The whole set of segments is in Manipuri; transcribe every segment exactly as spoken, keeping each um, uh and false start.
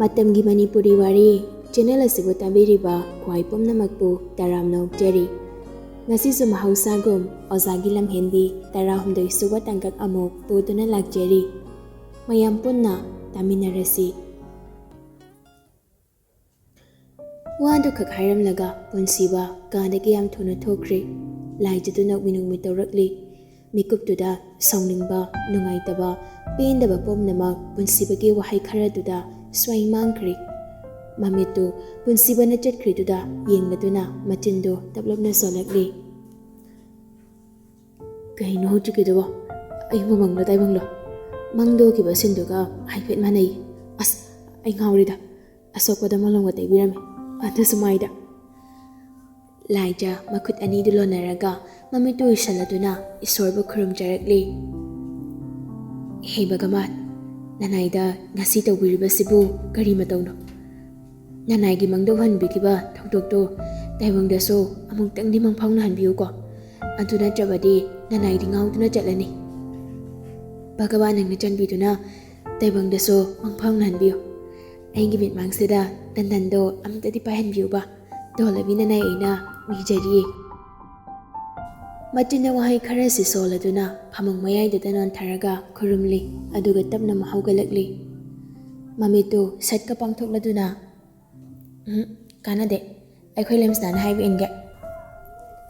ꯃꯇꯝꯒꯤ ꯃꯅꯤꯄꯨꯔꯤ ꯋꯥꯔꯤ ꯆꯦꯅꯦꯜ ꯑꯁꯤꯕꯨ ꯇꯥꯕꯤꯔꯤꯕ ꯈ꯭ꯋꯥꯏ ꯄꯨꯝꯅꯃꯛꯄꯨ ꯇꯔꯥꯝꯅ ꯑꯣꯛꯆꯔꯤ꯫ ꯉꯁꯤꯁꯨ ꯃꯍꯧꯁꯥꯒꯨꯝ ꯑꯣꯖꯥꯒꯤ ꯂꯝꯍꯦꯟꯕꯤ ꯇꯔꯥꯍꯨꯝꯗꯣꯏ ꯁꯨꯕ ꯇꯥꯡꯀꯛ ꯑꯃꯨꯛ ꯄꯨꯗꯨꯅ ꯂꯥꯛꯆꯔꯤ꯫ ꯃꯌꯥꯝ ꯄꯨꯟꯅ ꯇꯥꯃꯤꯟꯅꯔꯁꯤ꯫ ꯋꯥꯗꯨ ꯈꯛ ꯍꯥꯏꯔꯝꯂꯒ ꯄꯨꯟꯁꯤꯕ ꯀꯥꯗꯒꯤ ꯌꯥꯝ ꯊꯨꯅ ꯊꯣꯛꯈ꯭ꯔꯦ꯫ ꯂꯥꯏꯖꯗꯨ ꯅꯣꯛꯃꯤ ꯅꯣꯛꯃꯤ ꯇꯧꯔꯛꯂꯤ꯫ ꯃꯤꯀꯨꯞꯇꯨꯗ ꯁꯥꯎꯅꯤꯡꯕ, ꯅꯨꯡꯉꯥꯏꯇꯕ, ꯄꯦꯟꯗꯕ ꯄꯨꯝꯅꯃꯛ ꯄꯨꯟꯁꯤꯕꯒꯤ ꯋꯥꯍꯩ ꯈꯔꯗꯨꯗ ꯁ꯭ꯋꯥꯏ ꯃꯥꯡꯈ꯭ꯔꯦ꯫ ꯃꯃꯤꯠꯇꯨ ꯄꯨꯟꯁꯤꯕꯅ ꯆꯠꯈ꯭ꯔꯤꯗꯨꯗ ꯌꯦꯡꯂꯗꯨꯅ ꯃꯆꯤꯟꯗꯨ ꯇꯞꯂꯞꯅ ꯁꯣꯜꯂꯛꯂꯤ꯫ "ꯀꯩꯅꯣ ꯍꯧꯖꯤꯛꯀꯤꯗꯨꯕꯣ? ꯑꯩꯕꯨ ꯃꯪꯂꯣ ꯇꯥꯏꯕꯪꯂꯣ? ꯃꯪꯗ ꯎꯈꯤꯕ ꯁꯤꯟꯗꯨꯒ ꯍꯥꯏꯐꯦꯠ ꯃꯥꯟꯅꯩ꯫ ꯑꯁ, ꯑꯩ ꯉꯥꯎꯔꯤꯗ꯫ ꯑꯁꯣꯛꯄꯗ ꯃꯣꯂꯣꯝꯒ ꯇꯩꯕꯤꯔꯝꯃꯤ, ꯑꯗꯨꯁꯨ ꯃꯥꯏꯗ꯫" ꯂꯥꯏꯖ ꯃꯈꯨꯠ ꯑꯅꯤꯗꯨ ꯂꯣꯟꯅꯔꯒ ꯃꯃꯤꯠꯇꯨ ꯎꯏꯁꯜꯂꯗꯨꯅ ꯏꯁꯣꯔꯕꯨ ꯈꯨꯔꯨꯝꯖꯔꯛꯂꯤ꯫ "ꯍꯦ ꯚꯒꯋꯥꯟ, ꯅꯅꯥꯏꯗ ꯉꯁꯤ ꯇꯧꯕꯤꯔꯤꯕꯁꯤꯕꯨ ꯀꯔꯤ ꯃꯇꯧꯅꯣ? ꯅꯅꯥꯏꯒꯤ ꯃꯪꯗ ꯎꯍꯟꯕꯤꯈꯤꯕ ꯊꯧꯗꯣꯛꯇꯨ ꯇꯥꯏꯕꯪꯗꯁꯨ ꯑꯃꯨꯛꯇꯪꯗꯤ ꯃꯪꯐꯥꯎꯅꯍꯟꯕꯤꯌꯨꯀꯣ꯫ ꯑꯗꯨ ꯅꯠꯇ꯭ꯔꯕꯗꯤ ꯅꯅꯥꯏꯗꯤ ꯉꯥꯎꯗꯨꯅ ꯆꯠꯂꯅꯤ꯫" "ꯚꯒꯋꯥꯟ, ꯅꯪꯅ ꯆꯥꯟꯕꯤꯗꯨꯅ ꯇꯥꯏꯕꯪꯗꯁꯨ ꯃꯪꯐꯥꯎꯅꯍꯟꯕꯤꯌꯨ꯫ ꯑꯩꯒꯤ ꯃꯤꯠꯃꯥꯡꯁꯤꯗ ꯇꯟꯗꯟꯗꯣ ꯑꯃꯨꯛꯇꯗꯤ ꯄꯥꯏꯍꯟꯕꯤꯌꯨꯕ꯫ ꯇꯣꯜꯂꯕꯤ ꯅꯅꯥꯏ ꯑꯩꯅ ꯅꯤꯖꯔꯤꯌꯦ꯫" ꯃꯆꯤꯟꯅ ꯋꯥꯍꯩ ꯈꯔꯁꯤ ꯁꯣꯜꯂꯗꯨꯅ ꯐꯃꯨꯡ ꯃꯌꯥꯏꯗꯨꯗ ꯅꯣꯟꯊꯔꯒ ꯈꯨꯔꯨꯝꯂꯤ, ꯑꯗꯨꯒ ꯇꯞꯅ ꯑꯃꯨꯛ ꯍꯧꯒꯠꯂꯛꯂꯤ꯫ ꯃꯃꯤꯠꯇꯨ ꯁꯠꯀ ꯄꯥꯡꯊꯣꯛꯂꯗꯨꯅ, "ꯎꯝ, ꯀꯥꯟꯅꯗꯦ꯫ ꯑꯩꯈꯣꯏ ꯂꯦꯝꯁꯅꯥꯅ ꯍꯥꯏꯕ ꯏꯟꯒꯦ꯫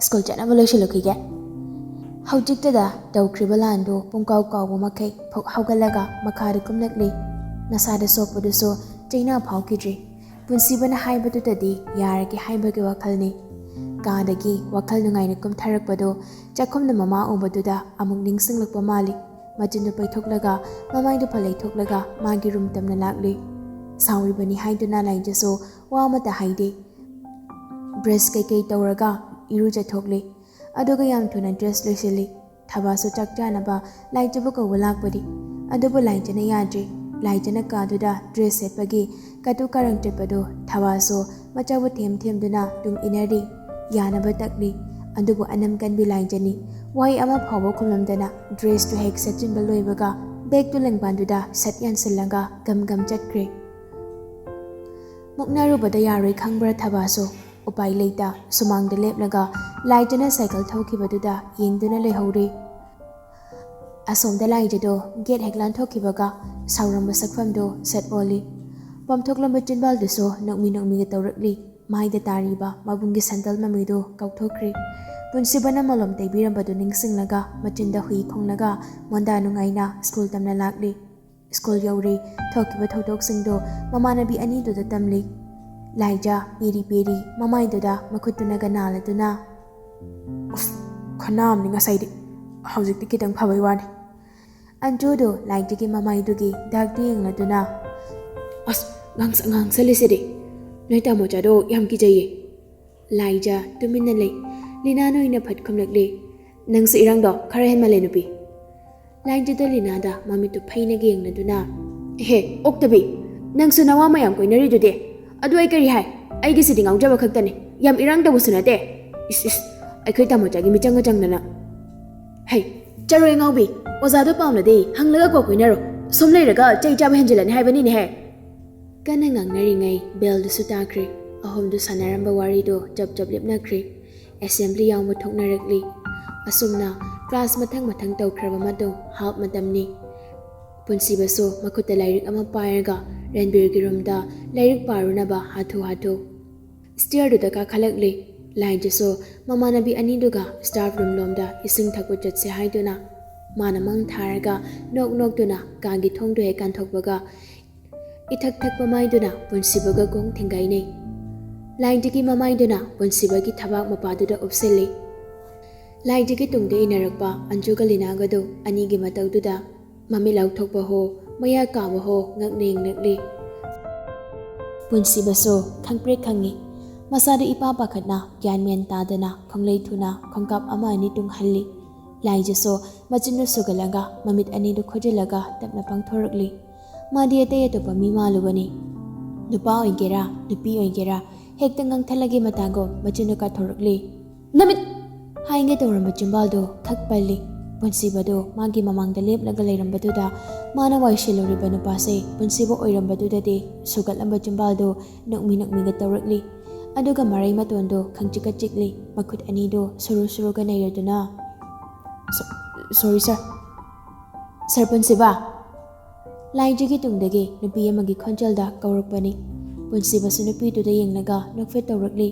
ꯁ꯭ꯀꯨꯜ ꯆꯠꯅꯕ ꯂꯣꯏꯁꯤꯜꯂꯨꯈꯤꯒꯦ꯫" ꯍꯧꯖꯤꯛꯇꯗ ꯇꯧꯈ꯭ꯔꯤꯕ ꯂꯥꯟꯗꯨ ꯄꯨꯡꯀꯥꯎ ꯀꯥꯎꯕ ꯃꯈꯩ ꯐꯨꯛ ꯍꯧꯒꯠꯂꯒ ꯃꯈꯥꯗ ꯀꯨꯝꯂꯛꯂꯤ꯫ ꯃꯁꯥꯗ ꯁꯣꯛꯄꯗꯨꯁꯨ ꯆꯩꯅꯥ ꯐꯥꯎꯈꯤꯗ꯭ꯔꯤ꯫ ꯄꯨꯟꯁꯤꯕꯅ ꯍꯥꯏꯕꯗꯨꯗꯗꯤ ꯌꯥꯔꯒꯦ ꯍꯥꯏꯕꯒꯤ ꯋꯥꯈꯜꯅꯤ꯫ ꯀꯥꯗꯒꯤ ꯋꯥꯈꯜ ꯅꯨꯡꯉꯥꯏꯅ ꯀꯨꯝꯊꯔꯛꯄꯗꯨ ꯆꯥꯛꯈꯨꯝꯗ ꯃꯃꯥ ꯎꯕꯗꯨꯗ ꯑꯃꯨꯛ ꯅꯤꯡꯁꯤꯡꯂꯛꯄ ꯃꯥꯜꯂꯤ꯫ ꯃꯆꯤꯟꯗꯨ ꯄꯩꯊꯣꯛꯂꯒ ꯃꯃꯥꯏꯗꯨ ꯐꯂꯩꯊꯣꯛꯂꯒ ꯃꯥꯒꯤ ꯔꯨꯝ ꯇꯝꯅ ꯂꯥꯛꯂꯤ꯫ ꯁꯥꯎꯔꯤꯕꯅꯤ ꯍꯥꯏꯗꯨꯅ ꯂꯥꯏꯖꯁꯨ ꯋꯥ ꯑꯃꯠꯇ ꯍꯥꯏꯗꯦ꯫ ꯕ꯭ꯔꯁ ꯀꯩꯀꯩ ꯇꯧꯔꯒ ꯏꯔꯨꯖꯊꯣꯛꯂꯤ꯫ ꯑꯗꯨꯒ ꯌꯥꯝ ꯊꯨꯅ ꯗ꯭ꯔꯦꯁ ꯂꯣꯏꯁꯤꯜꯂꯤ꯫ ꯊꯕꯥꯁꯨ ꯆꯥꯛ ꯆꯥꯅꯕ ꯂꯥꯏꯖꯕꯨ ꯀꯧꯕ ꯂꯥꯛꯄꯅꯤ꯫ ꯑꯗꯨꯕꯨ ꯂꯥꯏꯖꯅ ꯌꯥꯗ꯭ꯔꯤ꯫ ꯂꯥꯏꯖꯅ ꯀꯥꯗꯨꯗ ꯗ꯭ꯔꯦꯁ ꯁꯦꯠꯄꯒꯤ ꯀꯇꯨ ꯀꯥꯔꯟ ꯆꯠꯄꯗꯨ ꯊꯕꯥꯁꯨ ꯃꯆꯥꯕꯨ ꯊꯦꯝ ꯊꯦꯝꯗꯨꯅ ꯇꯨꯡ ꯏꯟꯅꯔꯤ꯫ ꯌꯥꯅꯕ ꯇꯛꯂꯤ꯫ ꯑꯗꯨꯕꯨ ꯑꯅꯝ ꯀꯟꯕꯤ ꯂꯥꯏꯖꯅꯤ꯫ ꯋꯥꯍꯩ ꯑꯃ ꯐꯥꯎꯕ ꯈꯨꯝꯂꯝꯗꯅ ꯗ꯭ꯔꯦꯁꯇꯨ ꯍꯦꯛ ꯁꯦꯠꯆꯤꯟꯕ ꯂꯣꯏꯕꯒ ꯕꯦꯒꯇꯨ ꯂꯦꯡꯕꯥꯟꯗꯨꯗ ꯁꯠ ꯌꯥꯟꯁꯤꯜꯂꯒ ꯒꯝ ꯒꯝ ꯆꯠꯈ꯭ꯔꯦ꯫ ꯅꯣꯛꯅꯔꯨꯕꯗ ꯌꯥꯔꯣꯏ ꯈꯪꯕ꯭ꯔꯥ ꯊꯕꯥꯁꯨ? ꯎꯄꯥꯏ ꯂꯩꯇ ꯁꯨꯃꯥꯡꯗ ꯂꯦꯞꯂꯒ ꯂꯥꯏꯖꯅ ꯁꯥꯏꯀꯜ ꯊꯧꯈꯤꯕꯗꯨꯗ ꯌꯦꯡꯗꯨꯅ ꯂꯩꯍꯧꯔꯤ꯫ ꯑꯁꯣꯝꯗ ꯂꯥꯏꯖꯗꯣ ꯒꯦꯠ ꯍꯦꯛ ꯂꯥꯟꯊꯣꯛꯈꯤꯕꯒ ꯁꯥꯎꯔꯝꯕ ꯁꯛꯐꯝꯗꯣ ꯁꯠ ꯑꯣꯜꯂꯤ꯫ ꯄꯣꯝꯊꯣꯛꯂꯝꯕ ꯆꯤꯟꯕꯥꯜꯗꯨꯁꯨ ꯅꯣꯛꯃꯤ ꯅꯣꯛꯃꯤꯒ ꯇꯧꯔꯛꯂꯤ꯫ ꯃꯥꯏꯗ ꯇꯥꯔꯤꯕ ꯃꯕꯨꯡꯒꯤ ꯁꯦꯟꯗꯜ ꯃꯃꯤꯗꯨ ꯀꯥꯎꯊꯣꯛꯈ꯭ꯔꯦ꯫ ꯄꯨꯟꯁꯤꯕꯅ ꯃꯣꯂꯣꯝ ꯇꯩꯕꯤꯔꯝꯕꯗꯨ ꯅꯤꯡꯁꯤꯡꯂꯒ ꯃꯆꯤꯟꯗ ꯍꯨꯏ ꯈꯣꯡꯂꯒ ꯃꯣꯟꯗꯥ ꯅꯨꯡꯉꯥꯏꯅ ꯁ꯭ꯀꯨꯜ ꯇꯝꯅ ꯂꯥꯛꯂꯤ꯫ ꯁ꯭ꯀꯨꯜ ꯌꯧꯔꯤ꯫ ꯊꯣꯛꯈꯤꯕ ꯊꯧꯗꯣꯛꯁꯤꯡꯗꯨ ꯃꯃꯥꯟꯅꯕꯤ ꯑꯅꯤꯗꯨꯗ ꯇꯝꯂꯤ꯫ ꯂꯥꯏꯖ ꯄꯦꯔꯤ ꯄꯦꯔꯤ ꯃꯃꯥꯏꯗꯨꯗ ꯃꯈꯨꯠꯇꯨꯅꯒ ꯅꯥꯜꯂꯗꯨꯅ, "ꯎꯐ, ꯈꯅꯥ ꯑꯃꯅꯤ ꯉꯁꯥꯏꯗꯤ꯫ ꯍꯧꯖꯤꯛꯇꯤ ꯈꯤꯇꯪ ꯐꯕꯩ ꯋꯥꯅꯤ꯫" ꯑꯟꯖꯨꯗꯨ ꯂꯥꯏꯖꯒꯤ ꯃꯃꯥꯏꯗꯨꯒꯤ ꯗꯥꯛꯇꯨ ꯌꯦꯡꯂꯗꯨꯅ, "ꯑꯁ, ꯉꯥꯡꯁ-, ꯉꯥꯡꯁꯜꯂꯤꯁꯤꯗꯤ꯫ ꯅꯣꯏ ꯇꯥꯃꯣꯆꯥꯗꯣ ꯌꯥꯝ ꯀꯤꯖꯩꯌꯦ꯫" ꯂꯥꯏꯖ ꯇꯨꯃꯤꯟꯅ ꯂꯩ꯫ ꯂꯤꯅꯥꯅ ꯑꯣꯏꯅ ꯐꯠ ꯈꯨꯝꯂꯛꯂꯤ, "ꯅꯪꯁꯨ ꯏꯔꯥꯡꯗꯣ ꯈꯔ ꯍꯦꯟꯃꯜꯂꯦ, ꯅꯨꯄꯤ꯫" ꯂꯥꯏꯖꯗ ꯂꯤꯅꯥꯗ ꯃꯃꯤꯠꯇꯨ ꯐꯩꯅꯒ ꯌꯦꯡꯂꯗꯨꯅ, "ꯍꯦ, ꯑꯣꯛꯇꯕꯤ, ꯅꯪꯁꯨ ꯅꯋꯥ ꯃꯌꯥꯝ ꯀꯣꯏꯅꯔꯤꯗꯨꯗꯤ꯫ ꯑꯗꯨ ꯑꯩ ꯀꯔꯤ ꯍꯥꯏ? ꯑꯩꯒꯤꯁꯤꯗꯤ ꯉꯥꯎꯖꯕ ꯈꯛꯇꯅꯤ꯫ ꯌꯥꯝ ꯏꯔꯥꯡ ꯇꯧꯕꯁꯨ ꯅꯠꯇꯦ꯫ ꯏꯁ, ꯏꯁ, ꯑꯩꯈꯣꯏ ꯇꯥꯃꯣꯆꯥꯒꯤ ꯃꯤꯆꯪꯒ ꯆꯪꯗꯅ꯫" "ꯍꯩ, ꯆꯔꯣꯏ ꯉꯥꯎꯕꯤ, ꯑꯣꯖꯥꯗꯣ ꯄꯥꯎꯅꯗꯦ, ꯍꯪꯂꯒ ꯀꯣꯛ ꯀꯣꯏꯅꯔꯣ꯫ ꯁꯨꯝ ꯂꯩꯔꯒ ꯆꯩ ꯆꯥꯕ ꯍꯦꯟꯖꯤꯜꯂꯅꯤ ꯍꯥꯏꯕꯅꯤꯅꯦꯍꯦ꯫" ꯀꯟꯅ ꯉꯥꯡꯅꯔꯤꯉꯩ ꯕꯦꯜꯗꯨꯁꯨ ꯇꯥꯈ꯭ꯔꯦ꯫ ꯑꯍꯨꯝꯗꯨ ꯁꯥꯟꯅꯔꯝꯕ ꯋꯥꯔꯤꯗꯣ ꯆꯞ ꯆꯞ ꯂꯦꯞꯅꯈ꯭ꯔꯦ꯫ ꯑꯦꯁꯦꯝꯕ꯭ꯂꯤ ꯌꯥꯎꯕ ꯊꯣꯛꯅꯔꯛꯂꯤ꯫ ꯑꯁꯨꯝꯅ ꯀ꯭ꯂꯥꯁ ꯃꯊꯪ ꯃꯊꯪ ꯇꯧꯈ꯭ꯔꯕ ꯃꯇꯨꯡ ꯍꯥꯞ ꯃꯇꯝꯅꯤ꯫ ꯄꯨꯟꯁꯤꯕꯁꯨ ꯃꯈꯨꯠꯇ ꯂꯥꯏꯔꯤꯛ ꯑꯃ ꯄꯥꯏꯔꯒ ꯔꯟꯕꯤꯔꯒꯤ ꯔꯨꯝꯗ ꯂꯥꯏꯔꯤꯛ ꯄꯥꯔꯨꯅꯕ ꯍꯥꯊꯨ ꯍꯥꯊꯨ ꯁ꯭ꯇꯤꯌꯔꯗꯨꯗ ꯀꯥꯈꯠꯂꯛꯂꯤ꯫ ꯂꯥꯏꯖꯁꯨ ꯃꯃꯥꯟꯅꯕꯤ ꯑꯅꯤꯗꯨꯒ ꯁ꯭ꯇꯥꯐ ꯔꯨꯝ ꯂꯣꯝꯗ ꯏꯁꯤꯡ ꯊꯛꯄ ꯆꯠꯁꯦ ꯍꯥꯏꯗꯨꯅ ꯃꯥꯅ ꯃꯪ ꯊꯥꯔꯒ ꯅꯣꯛ ꯅꯣꯛꯇꯨꯅ ꯀꯥꯒꯤ ꯊꯣꯡꯗꯣ ꯍꯦꯛ ꯀꯥꯟꯊꯣꯛꯄꯒ ꯏꯊꯛ ꯊꯛꯄ ꯃꯥꯏꯗꯨꯅ ꯄꯨꯟꯁꯤꯕꯒ ꯈꯣꯡ ꯊꯤꯡꯒꯥꯏꯅꯩ꯫ ꯂꯥꯏꯖꯒꯤ ꯃꯃꯥꯏꯗꯨꯅ ꯄꯨꯟꯁꯤꯕꯒꯤ ꯊꯕꯥꯛ ꯃꯄꯥꯗꯨꯗ ꯎꯞꯁꯤꯜꯂꯤ꯫ ꯂꯥꯏꯖꯒꯤ ꯇꯨꯡꯗ ꯏꯟꯅꯔꯛꯄ ꯑꯟꯖꯨꯒ ꯂꯤꯅꯥꯒꯗꯨ ꯑꯅꯤꯒꯤ ꯃꯇꯧꯗꯨꯗ ꯃꯃꯤꯠ ꯂꯥꯎꯊꯣꯛꯄ ꯍꯣ, ꯃꯌꯥ ꯀꯥꯕ ꯍꯣ ꯉꯛꯅ ꯌꯦꯡꯂꯛꯂꯤ꯫ ꯄꯨꯟꯁꯤꯕꯁꯨ ꯈꯪꯄ꯭ꯔꯦꯛ ꯈꯪꯉꯤ꯫ ꯃꯁꯥꯗꯨ ꯏꯄꯥ ꯄꯥꯈꯠꯅ ꯒ꯭ꯌꯥꯟ ꯃꯦꯟ ꯇꯥꯗꯅ ꯈꯣꯡꯂꯩ ꯊꯨꯅ ꯈꯣꯡꯀꯥꯞ ꯑꯃ ꯑꯅꯤ ꯇꯨꯡꯍꯜꯂꯤ꯫ ꯂꯥꯏꯖꯁꯨ ꯃꯆꯤꯟꯗꯨ ꯁꯨꯒꯠꯂꯒ ꯃꯃꯤꯠ ꯑꯅꯤꯗꯨ ꯈꯨꯖꯤꯜꯂꯒ ꯇꯞꯅ ꯄꯥꯡꯊꯣꯔꯛꯂꯤ꯫ ꯃꯥꯗꯤ ꯑꯇꯩ ꯑꯇꯣꯞꯄ ꯃꯤ ꯃꯥꯜꯂꯨꯕꯅꯤ꯫ ꯅꯨꯄꯥ ꯑꯣꯏꯒꯦꯔꯥ, ꯅꯨꯄꯤ ꯑꯣꯏꯒꯦꯔꯥ, ꯍꯦꯛꯇ ꯉꯥꯡꯊꯠꯂꯒꯦ ꯃꯇꯥꯒꯨꯝ ꯃꯆꯤꯟꯗꯨ ꯀꯥꯊꯣꯔꯛꯂꯤ꯫ "ꯅꯃꯤꯠ!" ꯍꯥꯏꯒꯦ ꯇꯧꯔꯝꯕ ꯆꯤꯝꯕꯥꯜꯗꯨ ꯊꯛ ꯄꯜꯂꯤ꯫ ꯄꯨꯟꯁꯤꯕꯗꯨ ꯃꯥꯒꯤ ꯃꯃꯥꯡꯗ ꯂꯦꯞꯂꯒ ꯂꯩꯔꯝꯕꯗꯨꯗ ꯃꯥꯅ ꯋꯥꯏꯁꯤꯜꯂꯨꯔꯤꯕ ꯅꯨꯄꯥꯁꯦ ꯄꯨꯟꯁꯤꯕ ꯑꯣꯏꯔꯝꯕꯗꯨꯗꯗꯤ ꯁꯨꯒꯠꯂꯝꯕ ꯆꯤꯝꯕꯥꯜꯗꯨ ꯅꯣꯛꯃꯤ ꯅꯣꯛꯃꯤꯒ ꯇꯧꯔꯛꯂꯤ꯫ ꯑꯗꯨꯒ ꯃꯔꯩ ꯃꯇꯣꯟꯗꯨ ꯈꯪꯆꯤꯛꯀ ꯆꯤꯛꯂꯤ꯫ ꯃꯈꯨꯠ ꯑꯅꯤꯗꯨ ꯁꯨꯔꯨ ꯁꯨꯔꯨꯒ ꯅꯩꯔꯗꯨꯅ, "ꯁꯣ-, ꯁꯣꯔꯤ ꯁꯥꯔ꯫ ꯁꯥꯔ ꯄꯨꯟꯁꯤꯕ!" ꯂꯥꯏꯖꯒꯤ ꯇꯨꯡꯗꯒꯤ ꯅꯨꯄꯤ ꯑꯃꯒꯤ ꯈꯣꯟꯖꯦꯜꯗ ꯀꯧꯔꯛꯄꯅꯤ꯫ ꯄꯨꯟꯁꯤꯕꯁꯨ ꯅꯨꯄꯤꯗꯨꯗ ꯌꯦꯡꯂꯒ ꯅꯣꯛꯐꯦꯠ ꯇꯧꯔꯛꯂꯤ꯫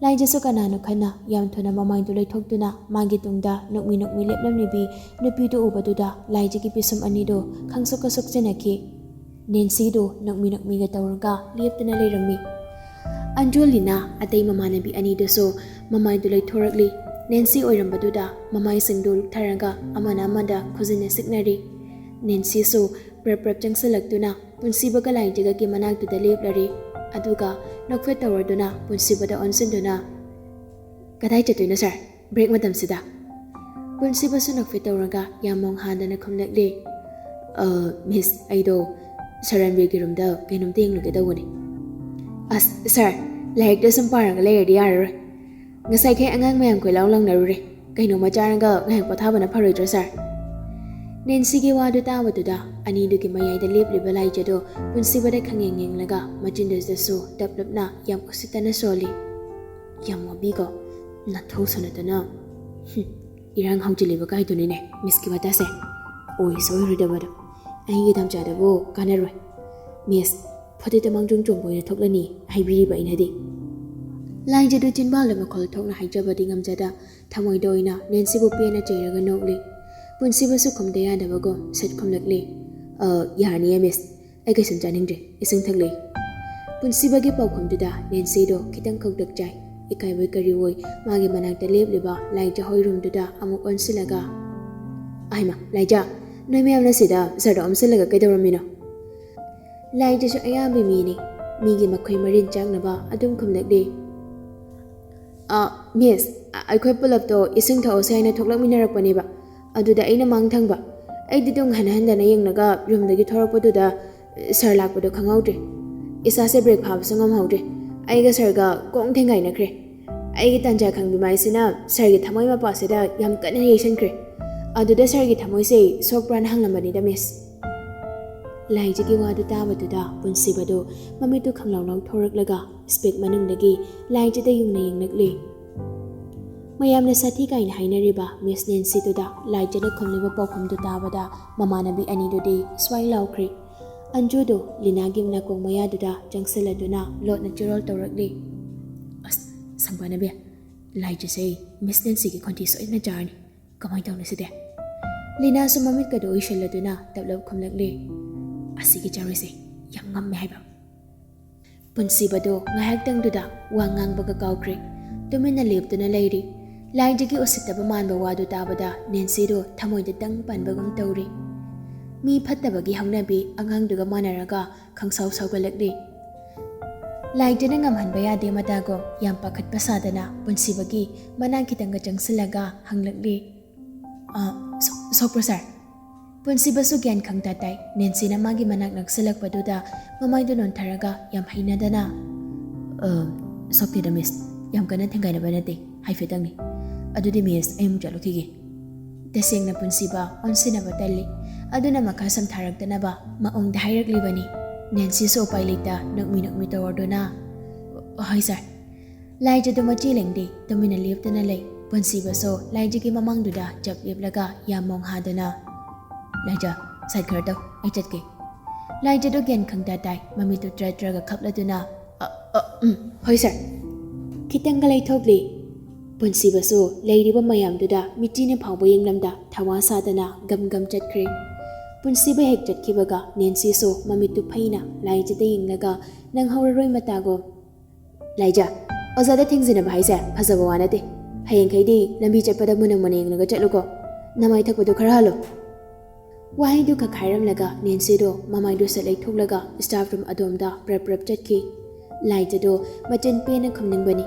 ꯂꯥꯏꯖꯁꯨ ꯀꯅꯥꯅꯣ ꯈꯟꯅ ꯌꯥꯝ ꯊꯨꯅ ꯃꯃꯥꯏꯗꯨ ꯂꯩꯊꯣꯛꯇꯨꯅ ꯃꯥꯒꯤ ꯇꯨꯡꯗ ꯅꯣꯛꯃꯤ ꯅꯣꯛꯃꯤ ꯂꯦꯞꯂꯝꯂꯤꯕꯤ ꯅꯨꯄꯤꯗꯨ ꯎꯕꯗꯨꯗ ꯂꯥꯏꯖꯒꯤ ꯄꯤꯁꯨꯝ ꯑꯅꯤꯗꯨ ꯈꯪꯁꯣꯛꯀ ꯁꯣꯛꯆꯅꯈꯤ꯫ ꯅꯦꯟꯁꯤꯗꯨ ꯅꯣꯛꯃꯤ ꯅꯣꯛꯃꯤꯒ ꯇꯧꯔꯒ ꯂꯦꯞꯇꯨꯅ ꯂꯩꯔꯝꯃꯤ꯫ ꯑꯟꯖꯣꯂꯤꯅ ꯑꯇꯩ ꯃꯃꯥꯟꯅꯕꯤ ꯑꯅꯤꯗꯨꯁꯨ ꯃꯃꯥꯏꯗꯨ ꯂꯩꯊꯣꯔꯛꯂꯤ꯫ ꯅꯦꯟꯁꯤ ꯑꯣꯏꯔꯝꯕꯗꯨꯗ ꯃꯃꯥꯏꯁꯤꯡꯗꯨ ꯂꯨꯛꯊꯔꯒ ꯑꯃꯅ ꯑꯃꯗ ꯈꯨꯖꯤꯟꯅ ꯁꯤꯛꯅꯔꯤ꯫ ꯅꯦꯟꯁꯤꯁꯨ ꯄ꯭ꯔꯞ ꯄ꯭ꯔꯞ ꯆꯪꯁꯤꯜꯂꯛꯇꯨꯅ ꯄꯨꯟꯁꯤꯕꯒ ꯂꯥꯏꯖꯒꯒꯤ ꯃꯅꯥꯛꯇꯨꯗ ꯂꯦꯞꯂꯔꯦ꯫ ꯑꯗꯨꯒ ꯅꯣꯛꯐꯦꯠ ꯇꯧꯔꯗꯨꯅ ꯄꯨꯟꯁꯤꯕꯗ ꯑꯣꯟꯁꯤꯟꯗꯨꯅ, "ꯀꯗꯥꯏ ꯆꯠꯇꯣꯏꯅꯣ ꯁꯥꯔ, ꯕ꯭ꯔꯦꯛ ꯃꯇꯝꯁꯤꯗ?" ꯄꯨꯟꯁꯤꯕꯁꯨ ꯅꯣꯛꯐꯦꯠ ꯇꯧꯔꯒ ꯌꯥꯝ ꯃꯣꯡ ꯍꯥꯟꯗꯅ ꯈꯨꯝꯂꯛꯂꯦ, "ꯑ, ꯃꯤꯁ, ꯑꯩꯗꯣ ꯁꯥꯔ ꯔꯟꯕꯤꯔꯒꯤ ꯔꯨꯝꯗ ꯀꯩꯅꯣꯝꯇ ꯌꯦꯡꯂꯨꯒꯦ ꯇꯧꯕꯅꯤ꯫" "ꯑꯁ ꯁꯥꯔ, ꯂꯥꯏꯔꯤꯛꯇ ꯁꯨꯝ ꯄꯥꯔꯒ ꯂꯩꯔꯗꯤ ꯌꯥꯔꯔꯣꯏ꯫ ꯉꯁꯥꯏꯈꯩ ꯑꯉꯥꯡ ꯃꯌꯥꯝ ꯀꯣꯏꯂꯥꯎ ꯂꯥꯎꯅꯔꯨꯔꯦ꯫ ꯀꯩꯅꯣꯝꯃ ꯆꯥꯔꯒ ꯉꯥꯏꯍꯥꯛ ꯄꯣꯊꯥꯕꯅ ꯐꯔꯣꯏꯗ꯭ꯔꯣ ꯁꯥꯔ?" ꯅꯦꯟꯁꯤꯒꯤ ꯋꯥꯗꯨ ꯇꯥꯕꯗꯨꯗ ꯑꯅꯤꯗꯨꯒꯤ ꯃꯌꯥꯏꯗ ꯂꯦꯞꯂꯤꯕ ꯂꯥꯏꯖꯗꯣ ꯄꯨꯟꯁꯤꯕꯗ ꯈꯪꯌꯦꯡ ꯌꯦꯡꯂꯒ ꯃꯆꯤꯟꯗꯨꯗꯁꯨ ꯇꯞꯂꯞꯅ ꯌꯥꯝ ꯎꯁꯤꯠꯇꯅ ꯁꯣꯜꯂꯤ꯫ "ꯌꯥꯝ ꯋꯥꯕꯤꯀꯣ, ꯅꯊꯧ ꯁꯅꯗꯅ꯫ ꯍꯨꯝ, ꯏꯔꯥꯡ ꯍꯧꯖꯤꯜꯂꯤꯕ ꯀꯥꯏꯗꯨꯅꯤꯅꯦ ꯃꯤꯁꯀꯤ ꯋꯥꯇꯥꯁꯦ꯫ ꯑꯣꯏꯁꯨ ꯑꯣꯏꯔꯣꯏꯗꯕꯗꯣ꯫ ꯑꯩꯒꯤ ꯇꯝꯆꯥꯗꯕꯨ ꯀꯥꯟꯅꯔꯣꯏ꯫ ꯃꯤꯁ, ꯐꯣꯇꯦꯠꯇ ꯃꯥꯡꯖꯣꯡ ꯆꯣꯡꯕ ꯑꯣꯏꯅ ꯊꯣꯛꯂꯅꯤ ꯍꯥꯏꯕꯤꯔꯤꯕ ꯑꯩꯅꯗꯤ꯫" ꯂꯥꯏꯖꯗꯨ ꯆꯤꯟꯕꯥꯜꯗ ꯃꯈꯣꯜ ꯊꯣꯛꯅ ꯍꯥꯏꯖꯕꯗꯤ ꯉꯝꯖꯗ ꯊꯃꯣꯏꯗ ꯑꯣꯏꯅ ꯅꯦꯟꯁꯤꯕꯨ ꯄꯦꯟꯅ ꯆꯩꯔꯒ ꯅꯣꯛꯂꯤ꯫ ꯄꯨꯟꯁꯤꯕꯁꯨ ꯈꯨꯝꯗ ꯌꯥꯗꯕꯒꯨꯝ ꯁꯠ ꯈꯨꯝꯂꯛꯂꯤ, "ꯑ, ꯌꯥꯔꯅꯤꯌꯦ ꯃꯤꯁ, ꯑꯩ ꯀꯩꯁꯨꯝ ꯆꯥꯅꯤꯡꯗ꯭ꯔꯦ, ꯏꯁꯤꯡ ꯊꯛꯂꯤ꯫" ꯄꯨꯟꯁꯤꯕꯒꯤ ꯄꯥꯎꯈꯨꯝꯗꯨꯗ ꯅꯦꯟꯁꯤꯗꯣ ꯈꯤꯇꯪ ꯈꯧꯇꯛ ꯆꯥꯏ꯫ ꯏꯀꯥꯏꯕꯣꯏ ꯀꯔꯤꯑꯣꯏ ꯃꯥꯒꯤ ꯃꯅꯥꯛꯇ ꯂꯦꯞꯂꯤꯕ ꯂꯥꯏꯖ ꯍꯣꯏ ꯔꯨꯝꯗꯨꯗ ꯑꯃꯨꯛ ꯑꯣꯟꯁꯤꯜꯂꯒ, "ꯑꯥꯏꯃ, ꯂꯥꯏꯖ, ꯅꯣꯏ ꯃꯌꯥꯝꯅ ꯁꯤꯗ ꯁꯔꯗ ꯑꯣꯟꯁꯤꯜꯂꯒ ꯀꯩꯗꯧꯔꯝꯃꯤꯅꯣ?" ꯂꯥꯏꯖꯁꯨ ꯑꯌꯥꯝꯕ ꯃꯤꯅꯤ, ꯃꯤꯒꯤ ꯃꯈꯣꯏ ꯃꯔꯤꯟ ꯆꯥꯛꯅꯕ ꯑꯗꯨꯝ ꯈꯨꯝꯂꯛꯂꯤ꯫ "ꯑ, ꯃꯤꯁ, ꯑ-, ꯑꯩꯈꯣꯏ ꯄꯨꯂꯞꯇꯣ ꯏꯁꯤꯡ ꯊꯛꯑꯣꯁꯦ ꯍꯥꯏꯅ ꯊꯣꯛꯂꯛꯃꯤꯟꯅꯔꯛꯄꯅꯦꯕ꯫ ꯑꯗꯨꯗ ꯑꯩꯅ ꯃꯥꯡ ꯊꯪꯕ꯫ ꯑꯩꯗꯤ ꯑꯗꯨꯝ ꯍꯟꯅ ꯍꯟꯗꯅ ꯌꯦꯡꯂꯒ ꯔꯨꯝꯗꯒꯤ ꯊꯣꯔꯛꯄꯗꯨꯗ ꯁꯥꯔ ꯂꯥꯛꯄꯗꯣ ꯈꯪꯍꯧꯗ꯭ꯔꯦ꯫ ꯏꯁꯥꯁꯦ ꯕ꯭ꯔꯦꯛ ꯐꯥꯕꯁꯨ ꯉꯝꯍꯧꯗ꯭ꯔꯦ꯫ ꯑꯩꯒ ꯁꯥꯔꯒ ꯀꯣꯡ ꯊꯦꯡꯒꯥꯏꯅꯈ꯭ꯔꯦ꯫ ꯑꯩꯒꯤ ꯇꯟꯖꯥ ꯈꯪꯕꯤ ꯃꯥꯏꯁꯤꯅ ꯁꯥꯔꯒꯤ ꯊꯃꯣꯏ ꯃꯄꯥꯁꯤꯗ ꯌꯥꯝ ꯀꯟꯅ ꯌꯩꯁꯟꯈ꯭ꯔꯦ꯫ "ꯑꯗꯨꯗ ꯁꯥꯔꯒꯤ ꯊꯃꯣꯏꯁꯦ ꯁꯣꯛꯄ꯭ꯔꯥꯅ ꯍꯪꯂꯝꯕꯅꯤꯗ, ꯃꯤꯁ꯫" ꯂꯥꯏꯖꯒꯤ ꯋꯥꯗꯨ ꯇꯥꯕꯗꯨꯗ ꯄꯨꯟꯁꯤꯕꯗꯨ ꯃꯃꯤꯠꯇꯨ ꯈꯪꯂꯥꯎ ꯂꯥꯎꯊꯣꯔꯛꯂꯒ ꯏꯁꯄꯦꯛ ꯃꯅꯨꯡꯗꯒꯤ ꯂꯥꯏꯖꯗ ꯌꯨꯡꯅ ꯌꯦꯡꯂꯛꯂꯤ꯫ ꯃꯌꯥꯝꯅ ꯁꯥꯊꯤ ꯀꯥꯏꯅ ꯍꯥꯏꯅꯔꯤꯕ ꯃꯤꯁ ꯅꯦꯟꯁꯤꯗꯨꯗ ꯂꯥꯏꯖꯅ ꯈꯨꯝꯂꯤꯕ ꯄꯥꯎꯈꯨꯝꯗꯨ ꯇꯥꯕꯗ ꯃꯃꯥꯟꯅꯕꯤ ꯑꯅꯤꯗꯨꯗꯤ ꯁ꯭ꯋꯥꯏ ꯂꯥꯎꯈ꯭ꯔꯦ꯫ ꯑꯟꯖꯨꯗꯨ ꯂꯤꯅꯥꯒꯤ ꯅꯥꯀꯣꯡ ꯃꯌꯥꯗꯨꯗ ꯆꯪꯁꯤꯜꯂꯗꯨꯅ ꯂꯣꯠꯅ ꯆꯤꯔꯣꯜ ꯇꯧꯔꯛꯂꯤ꯫ "ꯑꯁ, ꯁꯪꯕꯥꯅꯕꯤ, ꯂꯥꯏꯖꯁꯦ ꯃꯤꯁ ꯅꯦꯟꯁꯤꯒꯤ ꯈꯣꯟꯊꯤ ꯁꯣꯏꯗꯅ ꯆꯥꯔꯅꯤ꯫ ꯀꯃꯥꯏꯅ ꯇꯧꯅꯤ ꯁꯤꯗꯤ?" ꯂꯤꯅꯥꯁꯨ ꯃꯃꯤꯠꯀꯗꯨ ꯎꯏꯁꯤꯜꯂꯗꯨꯅ ꯇꯞꯂꯞ ꯈꯨꯝꯂꯛꯂꯤ꯫ "ꯑꯁꯤꯒꯤ ꯆꯥꯔꯣꯏꯁꯦ ꯌꯥꯝ ꯉꯝꯃꯦ ꯍꯥꯏꯕ꯫" ꯄꯨꯟꯁꯤꯕꯗꯨ ꯉꯥꯏꯍꯥꯛꯇꯪꯗꯨꯗ ꯋꯥ ꯉꯥꯡꯕꯒ ꯀꯥꯎꯈ꯭ꯔꯦ꯫ ꯇꯨꯃꯤꯟꯅ ꯂꯦꯞꯇꯨꯅ ꯂꯩꯔꯤ꯫ ꯂꯥꯏꯖꯒꯤ ꯎꯁꯤꯠꯇꯕ ꯃꯥꯟꯕ ꯋꯥꯗꯨ ꯇꯥꯕꯗ ꯅꯦꯟꯁꯤꯗꯨ ꯊꯃꯣꯏꯗ ꯇꯪ ꯄꯟꯕꯒꯨꯝ ꯇꯧꯔꯤ꯫ ꯃꯤ ꯐꯠꯇꯕꯒꯤ ꯍꯧꯅꯕꯤ ꯑꯉꯥꯡꯗꯨꯒ ꯃꯥꯟꯅꯔꯒ ꯈꯪꯁꯥꯎ ꯁꯥꯎꯒꯠꯂꯛꯂꯤ꯫ ꯂꯥꯏꯖꯅ ꯉꯝꯍꯟꯕ ꯌꯥꯗꯦ ꯃꯇꯥꯒꯨꯝ ꯌꯥꯝ ꯄꯥꯈꯠꯄ ꯁꯥꯗꯅ ꯄꯨꯟꯁꯤꯕꯒꯤ ꯃꯅꯥꯛ ꯈꯤꯇꯪꯒ ꯆꯪꯁꯤꯜꯂꯒ ꯍꯪꯂꯛꯂꯤ꯫ "ꯑ, ꯁꯣ-, ꯁꯣꯛꯄ꯭ꯔꯣ ꯁꯥꯔ?" ꯄꯨꯟꯁꯤꯕꯁꯨ ꯒ꯭ꯌꯥꯟ ꯈꯪꯇꯥ ꯇꯥꯏ꯫ ꯅꯦꯟꯁꯤꯅ ꯃꯥꯒꯤ ꯃꯅꯥꯛ ꯅꯛꯁꯤꯜꯂꯛꯄꯗꯨꯗ ꯃꯃꯥꯏꯗꯨ ꯅꯣꯟꯊꯔꯒ ꯌꯥꯝ ꯍꯩꯅꯗꯅ, "ꯑ, ꯁꯣꯛꯇꯦꯗ ꯃꯤꯁ, ꯌꯥꯝ ꯀꯟꯅ ꯊꯦꯡꯒꯥꯏꯅꯕ ꯅꯠꯇꯦ, ꯍꯥꯏꯐꯦꯠꯇꯪꯅꯤ꯫ ꯑꯗꯨꯗꯤ ꯃꯤꯁ, ꯑꯩ ꯑꯃꯨꯛ ꯆꯠꯂꯨꯈꯤꯒꯦ꯫" ꯇꯁꯦꯡꯅ ꯄꯨꯟꯁꯤꯕ ꯑꯣꯟꯁꯤꯟꯅꯕ ꯇꯜꯂꯤ꯫ ꯑꯗꯨꯅ ꯃꯈꯥ ꯁꯝꯊꯔꯛꯇꯅꯕ ꯃꯑꯣꯡꯗ ꯍꯥꯏꯔꯛꯂꯤꯕꯅꯤ꯫ ꯅꯦꯟꯁꯤꯁꯨ ꯎꯄꯥꯏ ꯂꯩꯇ ꯅꯣꯛꯃꯤ ꯅꯣꯛꯃꯤ ꯇꯧꯔꯗꯨꯅ, "ꯍꯣꯏ ꯁꯥꯔ꯫" ꯂꯥꯏꯖꯗꯨ ꯃꯆꯤ ꯂꯦꯡꯗꯦ, ꯇꯨꯃꯤꯟꯅ ꯂꯦꯞꯇꯅ ꯂꯩ꯫ ꯄꯨꯟꯁꯤꯕꯁꯨ ꯂꯥꯏꯖꯒꯤ ꯃꯃꯥꯡꯗꯨꯗ ꯆꯞ ꯂꯦꯞꯂꯒ ꯌꯥꯝ ꯃꯣꯡ ꯍꯥꯗꯅ, "ꯂꯥꯏꯖ, ꯁꯥꯏꯠ ꯈꯔ ꯇꯧ, ꯑꯩ ꯆꯠꯀꯦ꯫" ꯂꯥꯏꯖꯗꯨ ꯒ꯭ꯌꯥꯟ ꯈꯪꯇꯥ ꯇꯥꯏ, ꯃꯃꯤꯠꯇꯨ ꯇ꯭ꯔ ꯇ꯭ꯔꯒ ꯈꯞꯂꯗꯨꯅ, "ꯑ, ꯑ, ꯎꯝ, ꯍꯣꯏ ꯁꯥꯔ꯫" ꯈꯤꯇꯪꯒ ꯂꯩꯊꯣꯛꯂꯤ꯫ ꯄꯨꯟꯁꯤꯕꯁꯨ ꯂꯩꯔꯤꯕ ꯃꯌꯥꯝꯗꯨꯗ ꯃꯤꯆꯤꯅ ꯐꯥꯎꯕ ꯌꯦꯡꯂꯝꯗ ꯊꯋꯥ ꯁꯥꯗꯅ ꯒꯝ ꯒꯝ ꯆꯠꯈ꯭ꯔꯦ꯫ ꯄꯨꯟꯁꯤꯕ ꯍꯦꯛ ꯆꯠꯈꯤꯕꯒ ꯅꯦꯟꯁꯤꯁꯨ ꯃꯃꯤꯠꯇꯨ ꯐꯩꯅ ꯂꯥꯏꯖꯗ ꯌꯦꯡꯂꯒ ꯅꯪꯍꯧꯔꯔꯣꯏ ꯃꯇꯥꯒꯨꯝ, "ꯂꯥꯏꯖ, ꯑꯣꯖꯥꯗ ꯊꯦꯡꯖꯤꯟꯅꯕ ꯍꯥꯏꯁꯦ ꯐꯖꯕ ꯋꯥ ꯅꯠꯇꯦ꯫ ꯍꯌꯦꯡꯈꯩꯗꯤ ꯂꯝꯕꯤ ꯆꯠꯄꯗ ꯃꯨꯟꯅ ꯃꯨꯟꯅ ꯌꯦꯡꯂꯒ ꯆꯠꯂꯨꯀꯣ꯫ ꯅꯃꯥꯏ ꯊꯛꯄꯗꯨ ꯈꯔ ꯍꯜꯂꯣ꯫" ꯋꯥꯍꯩꯗꯨ ꯈꯛ ꯍꯥꯏꯔꯝꯂꯒ ꯅꯦꯟꯁꯤꯗꯣ ꯃꯃꯥꯏꯗꯨ ꯁꯠ ꯂꯩꯊꯣꯛꯂꯒ staff room ꯑꯗꯣꯝꯗ ꯄ꯭ꯔꯞ ꯄ꯭ꯔꯞ ꯆꯠꯈꯤ꯫ ꯂꯥꯏꯖꯗꯣ ꯃꯆꯤꯟ ꯄꯦꯟꯅ ꯈꯨꯝꯅꯤꯡꯕꯅꯤ꯫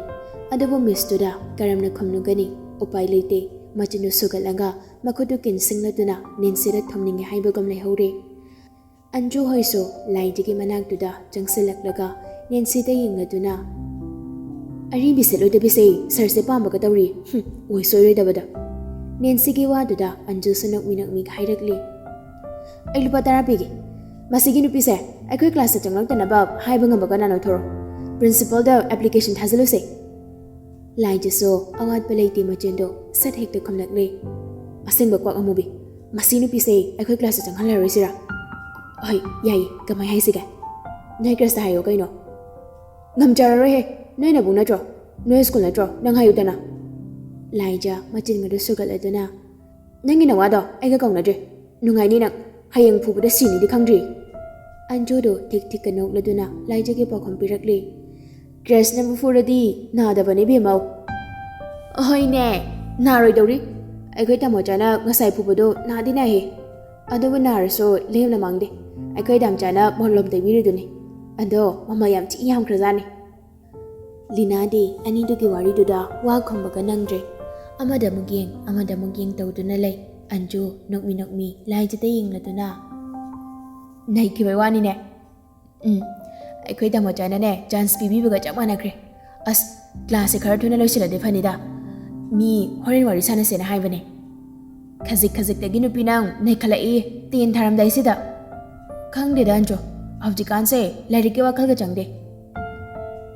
ꯑꯗꯨꯕꯨ ꯃꯤꯁꯇꯨꯗ ꯀꯔꯝꯅ ꯈꯨꯝꯂꯨꯒꯅꯤ? ꯎꯄꯥꯏ ꯂꯩꯇꯦ꯫ ꯃꯆꯤꯟꯗꯨ ꯁꯨꯒꯠꯂꯒ ꯃꯈꯨꯠꯇꯨ ꯀꯤꯟꯁꯤꯡꯂꯗꯨꯅ ꯅꯦꯟꯁꯤꯗ ꯊꯣꯝꯅꯤꯡꯉꯦ ꯍꯥꯏꯕꯒꯨꯝ ꯂꯩꯍꯧꯔꯦ꯫ ꯑꯟꯖꯨ ꯍꯣꯏꯁꯨ ꯂꯥꯏꯖꯒꯤ ꯃꯅꯥꯛꯇꯨꯗ ꯆꯪꯁꯤꯜꯂꯛꯂꯒ ꯅꯦꯟꯁꯤꯗ ꯌꯦꯡꯂꯗꯨꯅ, "ꯑꯔꯤꯕꯤ ꯁꯦꯠꯂꯣꯏꯗꯕꯤꯁꯦ ꯁꯥꯔꯁꯦ ꯄꯥꯝꯕꯒ ꯇꯧꯔꯤ꯫ ꯍꯨꯝ, ꯑꯣꯏꯁꯣꯏꯔꯣꯏꯗꯕꯗ꯫" ꯅꯦꯟꯁꯤꯒꯤ ꯋꯥꯗꯨꯗ ꯑꯟꯖꯨꯁꯨ ꯅꯣꯛꯃꯤ ꯅꯣꯛꯃꯤ ꯍꯥꯏꯔꯛꯂꯤ꯫ "ꯑꯩ ꯂꯨꯄꯥ ꯇꯔꯥ ꯄꯤꯒꯦ꯫ ꯃꯁꯤꯒꯤ ꯅꯨꯄꯤꯁꯦ ꯑꯩꯈꯣꯏ ꯀ꯭ꯂꯥꯁꯇ ꯆꯪꯂꯛꯇꯅꯕ ꯍꯥꯏꯕ ꯉꯝꯕ ꯀꯅꯥꯅꯣ? ꯊꯣꯔꯛꯑꯣ, ꯄ꯭ꯔꯤꯟꯁꯤꯄꯜꯗ ꯑꯦꯄ꯭ꯂꯤꯀꯦꯁꯟ ꯊꯥꯖꯤꯜꯂꯨꯁꯦ꯫" ꯂꯥꯏꯖꯁꯨ ꯑꯋꯥꯠꯄ ꯂꯩꯇꯦ ꯃꯆꯤꯟꯗꯣ ꯁꯠ ꯍꯦꯛꯇ ꯈꯨꯝꯂꯛꯂꯦ꯫ "ꯑꯁꯦꯡꯕ ꯀ꯭ꯋꯥꯛ ꯑꯃꯨꯕꯤ, ꯃꯁꯤ ꯅꯨꯄꯤꯁꯦ ꯑꯩꯈꯣꯏ ꯀ꯭ꯂꯥꯁꯇ ꯆꯪꯍꯜꯂꯔꯣꯏꯁꯤꯔꯥ?" "ꯍꯣꯏ, ꯌꯥꯏꯌꯦ, ꯀꯃꯥꯏ ꯍꯥꯏꯁꯤꯒꯦ? ꯅꯣꯏ ꯀ꯭ꯔꯁꯇ ꯍꯥꯏꯌꯣ ꯀꯩꯅꯣ꯫" "ꯉꯝꯖꯔꯔꯣꯏꯍꯦ, ꯅꯣꯏ ꯅꯕꯨꯡ ꯅꯠꯇ꯭ꯔꯣ? ꯅꯣꯏ ꯁ꯭ꯀꯨꯜ ꯅꯠꯇ꯭ꯔꯣ? ꯅꯪ ꯍꯥꯏꯌꯨꯗꯅ꯫" ꯂꯥꯏꯖ ꯃꯆꯤꯟꯒꯗꯨ ꯁꯨꯒꯠꯂꯗꯨꯅ, "ꯅꯪꯒꯤ ꯅꯋꯥꯗꯣ ꯑꯩꯒ ꯀꯧꯅꯗ꯭ꯔꯤ꯫ ꯅꯨꯡꯉꯥꯏꯅꯤ ꯅꯪ꯫ ꯍꯌꯦꯡ ꯐꯨꯕꯗ ꯁꯤꯅꯤꯗꯤ ꯈꯪꯗ꯭ꯔꯤ꯫" ꯑꯟꯖꯨꯗꯣ ꯊꯤꯛ ꯊꯤꯛꯀ ꯅꯣꯛꯂꯗꯨꯅ ꯂꯥꯏꯖꯒꯤ ꯄꯥꯎꯈꯨꯝ ꯄꯤꯔꯛꯂꯤ꯫ "ꯀ꯭ꯔꯁꯅꯕꯨ ꯐꯨꯔꯗꯤ ꯅꯥꯗꯕꯅꯦ ꯏꯕꯦꯝꯃꯧ꯫" "ꯑꯍꯣꯏꯅꯦ, ꯅꯥꯔꯣꯏꯗꯧꯔꯤ꯫ ꯑꯩꯈꯣꯏ ꯇꯥꯃꯣꯆꯥꯅ ꯉꯁꯥꯏ ꯐꯨꯕꯗꯣ ꯅꯥꯗꯤ ꯅꯥꯏꯍꯦ꯫ ꯑꯗꯨꯕꯨ ꯅꯥꯔꯁꯨ ꯂꯦꯝꯅ ꯃꯥꯡꯗꯦ꯫ ꯑꯩꯈꯣꯏ ꯗꯥꯝꯆꯥꯅ ꯃꯣꯂꯣꯝ ꯇꯩꯕꯤꯔꯤꯗꯨꯅꯤ꯫ ꯑꯗꯣ ꯃꯃꯜ ꯌꯥꯝ ꯊꯤ ꯌꯥꯝꯈ꯭ꯔꯖꯥꯠꯅꯤ꯫" ꯂꯤꯅꯥꯗꯤ ꯑꯅꯤꯗꯨꯒꯤ ꯋꯥꯔꯤꯗꯨꯗ ꯋꯥ ꯈꯨꯝꯕꯒ ꯅꯪꯗ꯭ꯔꯦ꯫ ꯑꯃꯗ ꯑꯃꯨꯛ ꯌꯦꯡ, ꯑꯃꯗ ꯑꯃꯨꯛ ꯌꯦꯡ ꯇꯧꯗꯨꯅ ꯂꯩ꯫ ꯑꯟꯖꯨ ꯅꯣꯛꯃꯤ ꯅꯣꯛꯃꯤ ꯂꯥꯏꯖꯗ ꯌꯦꯡꯂꯗꯨꯅ, "ꯅꯩꯈꯤꯕꯩ ꯋꯥꯅꯤꯅꯦ꯫" "ꯎꯝ, ꯑꯩꯈꯣꯏ ꯇꯥꯃꯣꯆꯥꯅꯅꯦ ꯆꯥꯟꯁ ꯄꯤꯕꯤꯕꯒ ꯆꯞ ꯃꯥꯟꯅꯈ꯭ꯔꯦ꯫ ꯑꯁ, ꯀ꯭ꯂꯥꯁꯁꯦ ꯈꯔ ꯊꯨꯅ ꯂꯣꯏꯁꯤꯜꯂꯗꯤ ꯐꯅꯤꯗ꯫ ꯃꯤ ꯍꯣꯔꯦꯟ ꯋꯥꯔꯤ ꯁꯥꯟꯅꯁꯦꯅ ꯍꯥꯏꯕꯅꯦ꯫ ꯈꯖꯤꯛ ꯈꯖꯤꯛꯇꯒꯤ ꯅꯨꯄꯤ ꯅꯪ ꯅꯩꯈꯠꯂꯛꯏ, ꯇꯦꯟ ꯊꯥꯔꯝꯗꯥꯏꯁꯤꯗ꯫" "ꯈꯪꯗꯦꯗ ꯑꯟꯖꯨ, ꯍꯧꯖꯤꯛꯀꯥꯟꯁꯦ ꯂꯥꯏꯔꯤꯛꯀꯤ ꯋꯥꯈꯜꯒ ꯆꯪꯗꯦ꯫"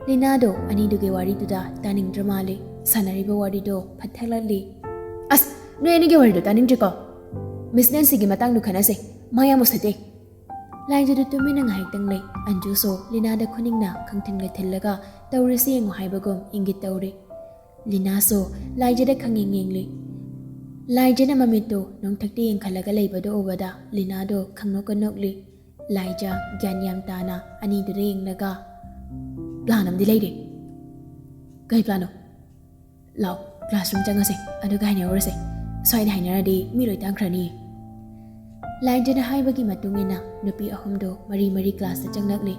ꯂꯤꯅꯥꯗꯣ ꯑꯅꯤꯗꯨꯒꯤ ꯋꯥꯔꯤꯗꯨꯗ ꯇꯥꯅꯤꯡꯗ꯭ꯔ ꯃꯥꯜꯂꯦ꯫ ꯁꯥꯟꯅꯔꯤꯕ ꯋꯥꯔꯤꯗꯣ ꯐꯠꯊꯛꯂꯛꯂꯤ꯫ "ꯑꯁ, ꯅꯣꯏ ꯑꯅꯤꯒꯤ ꯋꯥꯔꯤꯗꯣ ꯇꯥꯅꯤꯡꯗ꯭ꯔꯤꯀꯣ꯫ ꯃꯤꯁ ꯅꯦꯟꯁꯤꯒꯤ ꯃꯇꯥꯡꯗꯣ ꯈꯟꯅꯁꯦ꯫ ꯃꯥ ꯌꯥꯝ ꯎꯁꯤꯠꯇꯦ꯫" ꯂꯥꯏꯖꯗꯨ ꯇꯨꯃꯤꯟꯅ ꯉꯥꯏꯍꯥꯛꯇꯪ ꯂꯩ꯫ ꯑꯟꯖꯨꯁꯨ ꯂꯤꯅꯥꯗ ꯈꯨꯅꯤꯡꯅ ꯈꯪꯊꯤꯟꯒ ꯊꯤꯜꯂꯒ "ꯇꯧꯔꯤꯁꯤ ꯌꯦꯡꯉꯨ" ꯍꯥꯏꯕꯒꯨꯝ ꯏꯪꯒꯤꯠ ꯇꯧꯔꯤ꯫ ꯂꯤꯅꯥꯁꯨ ꯂꯥꯏꯖꯗ ꯈꯪꯌꯦꯡ ꯌꯦꯡꯂꯤ꯫ ꯂꯥꯏꯖꯅ ꯃꯃꯤꯠꯇꯨ ꯅꯣꯡꯊꯛꯇ ꯌꯦꯡꯈꯠꯂꯒ ꯂꯩꯕꯗꯨ ꯎꯕꯗ ꯂꯤꯅꯥꯗꯣ ꯈꯪꯅꯣꯛꯀ ꯅꯣꯛꯂꯤ꯫ ꯂꯥꯏꯖ ꯒ꯭ꯌꯥꯟ ꯌꯥꯝ ꯇꯥꯅ ꯑꯅꯤꯗꯨꯗ ꯌꯦꯡꯂꯒ, "ꯄ꯭ꯂꯥꯟ ꯑꯃꯗꯤ ꯂꯩꯔꯦ꯫" "ꯀꯩ ꯄ꯭ꯂꯥꯟꯅꯣ?" "ꯂꯥꯛꯑꯣ, ꯀ꯭ꯂꯥꯁꯔꯨꯝ ꯆꯪꯉꯁꯦ, ꯑꯗꯨꯒ ꯍꯥꯏꯅꯍꯧꯔꯁꯦ꯫ ꯁ꯭ꯋꯥꯏꯗ ꯍꯥꯏꯅꯔꯗꯤ ꯃꯤ ꯂꯣꯏ ꯇꯥꯈ꯭ꯔꯅꯤ꯫" ꯂꯥꯏꯖꯅ ꯍꯥꯏꯕꯒꯤ ꯃꯇꯨꯡ ꯏꯟꯅ ꯅꯨꯄꯤ ꯑꯍꯨꯝꯗꯣ ꯃꯔꯤ ꯃꯔꯤ ꯀ꯭ꯂꯥꯁꯇ ꯆꯪꯂꯛꯂꯤ꯫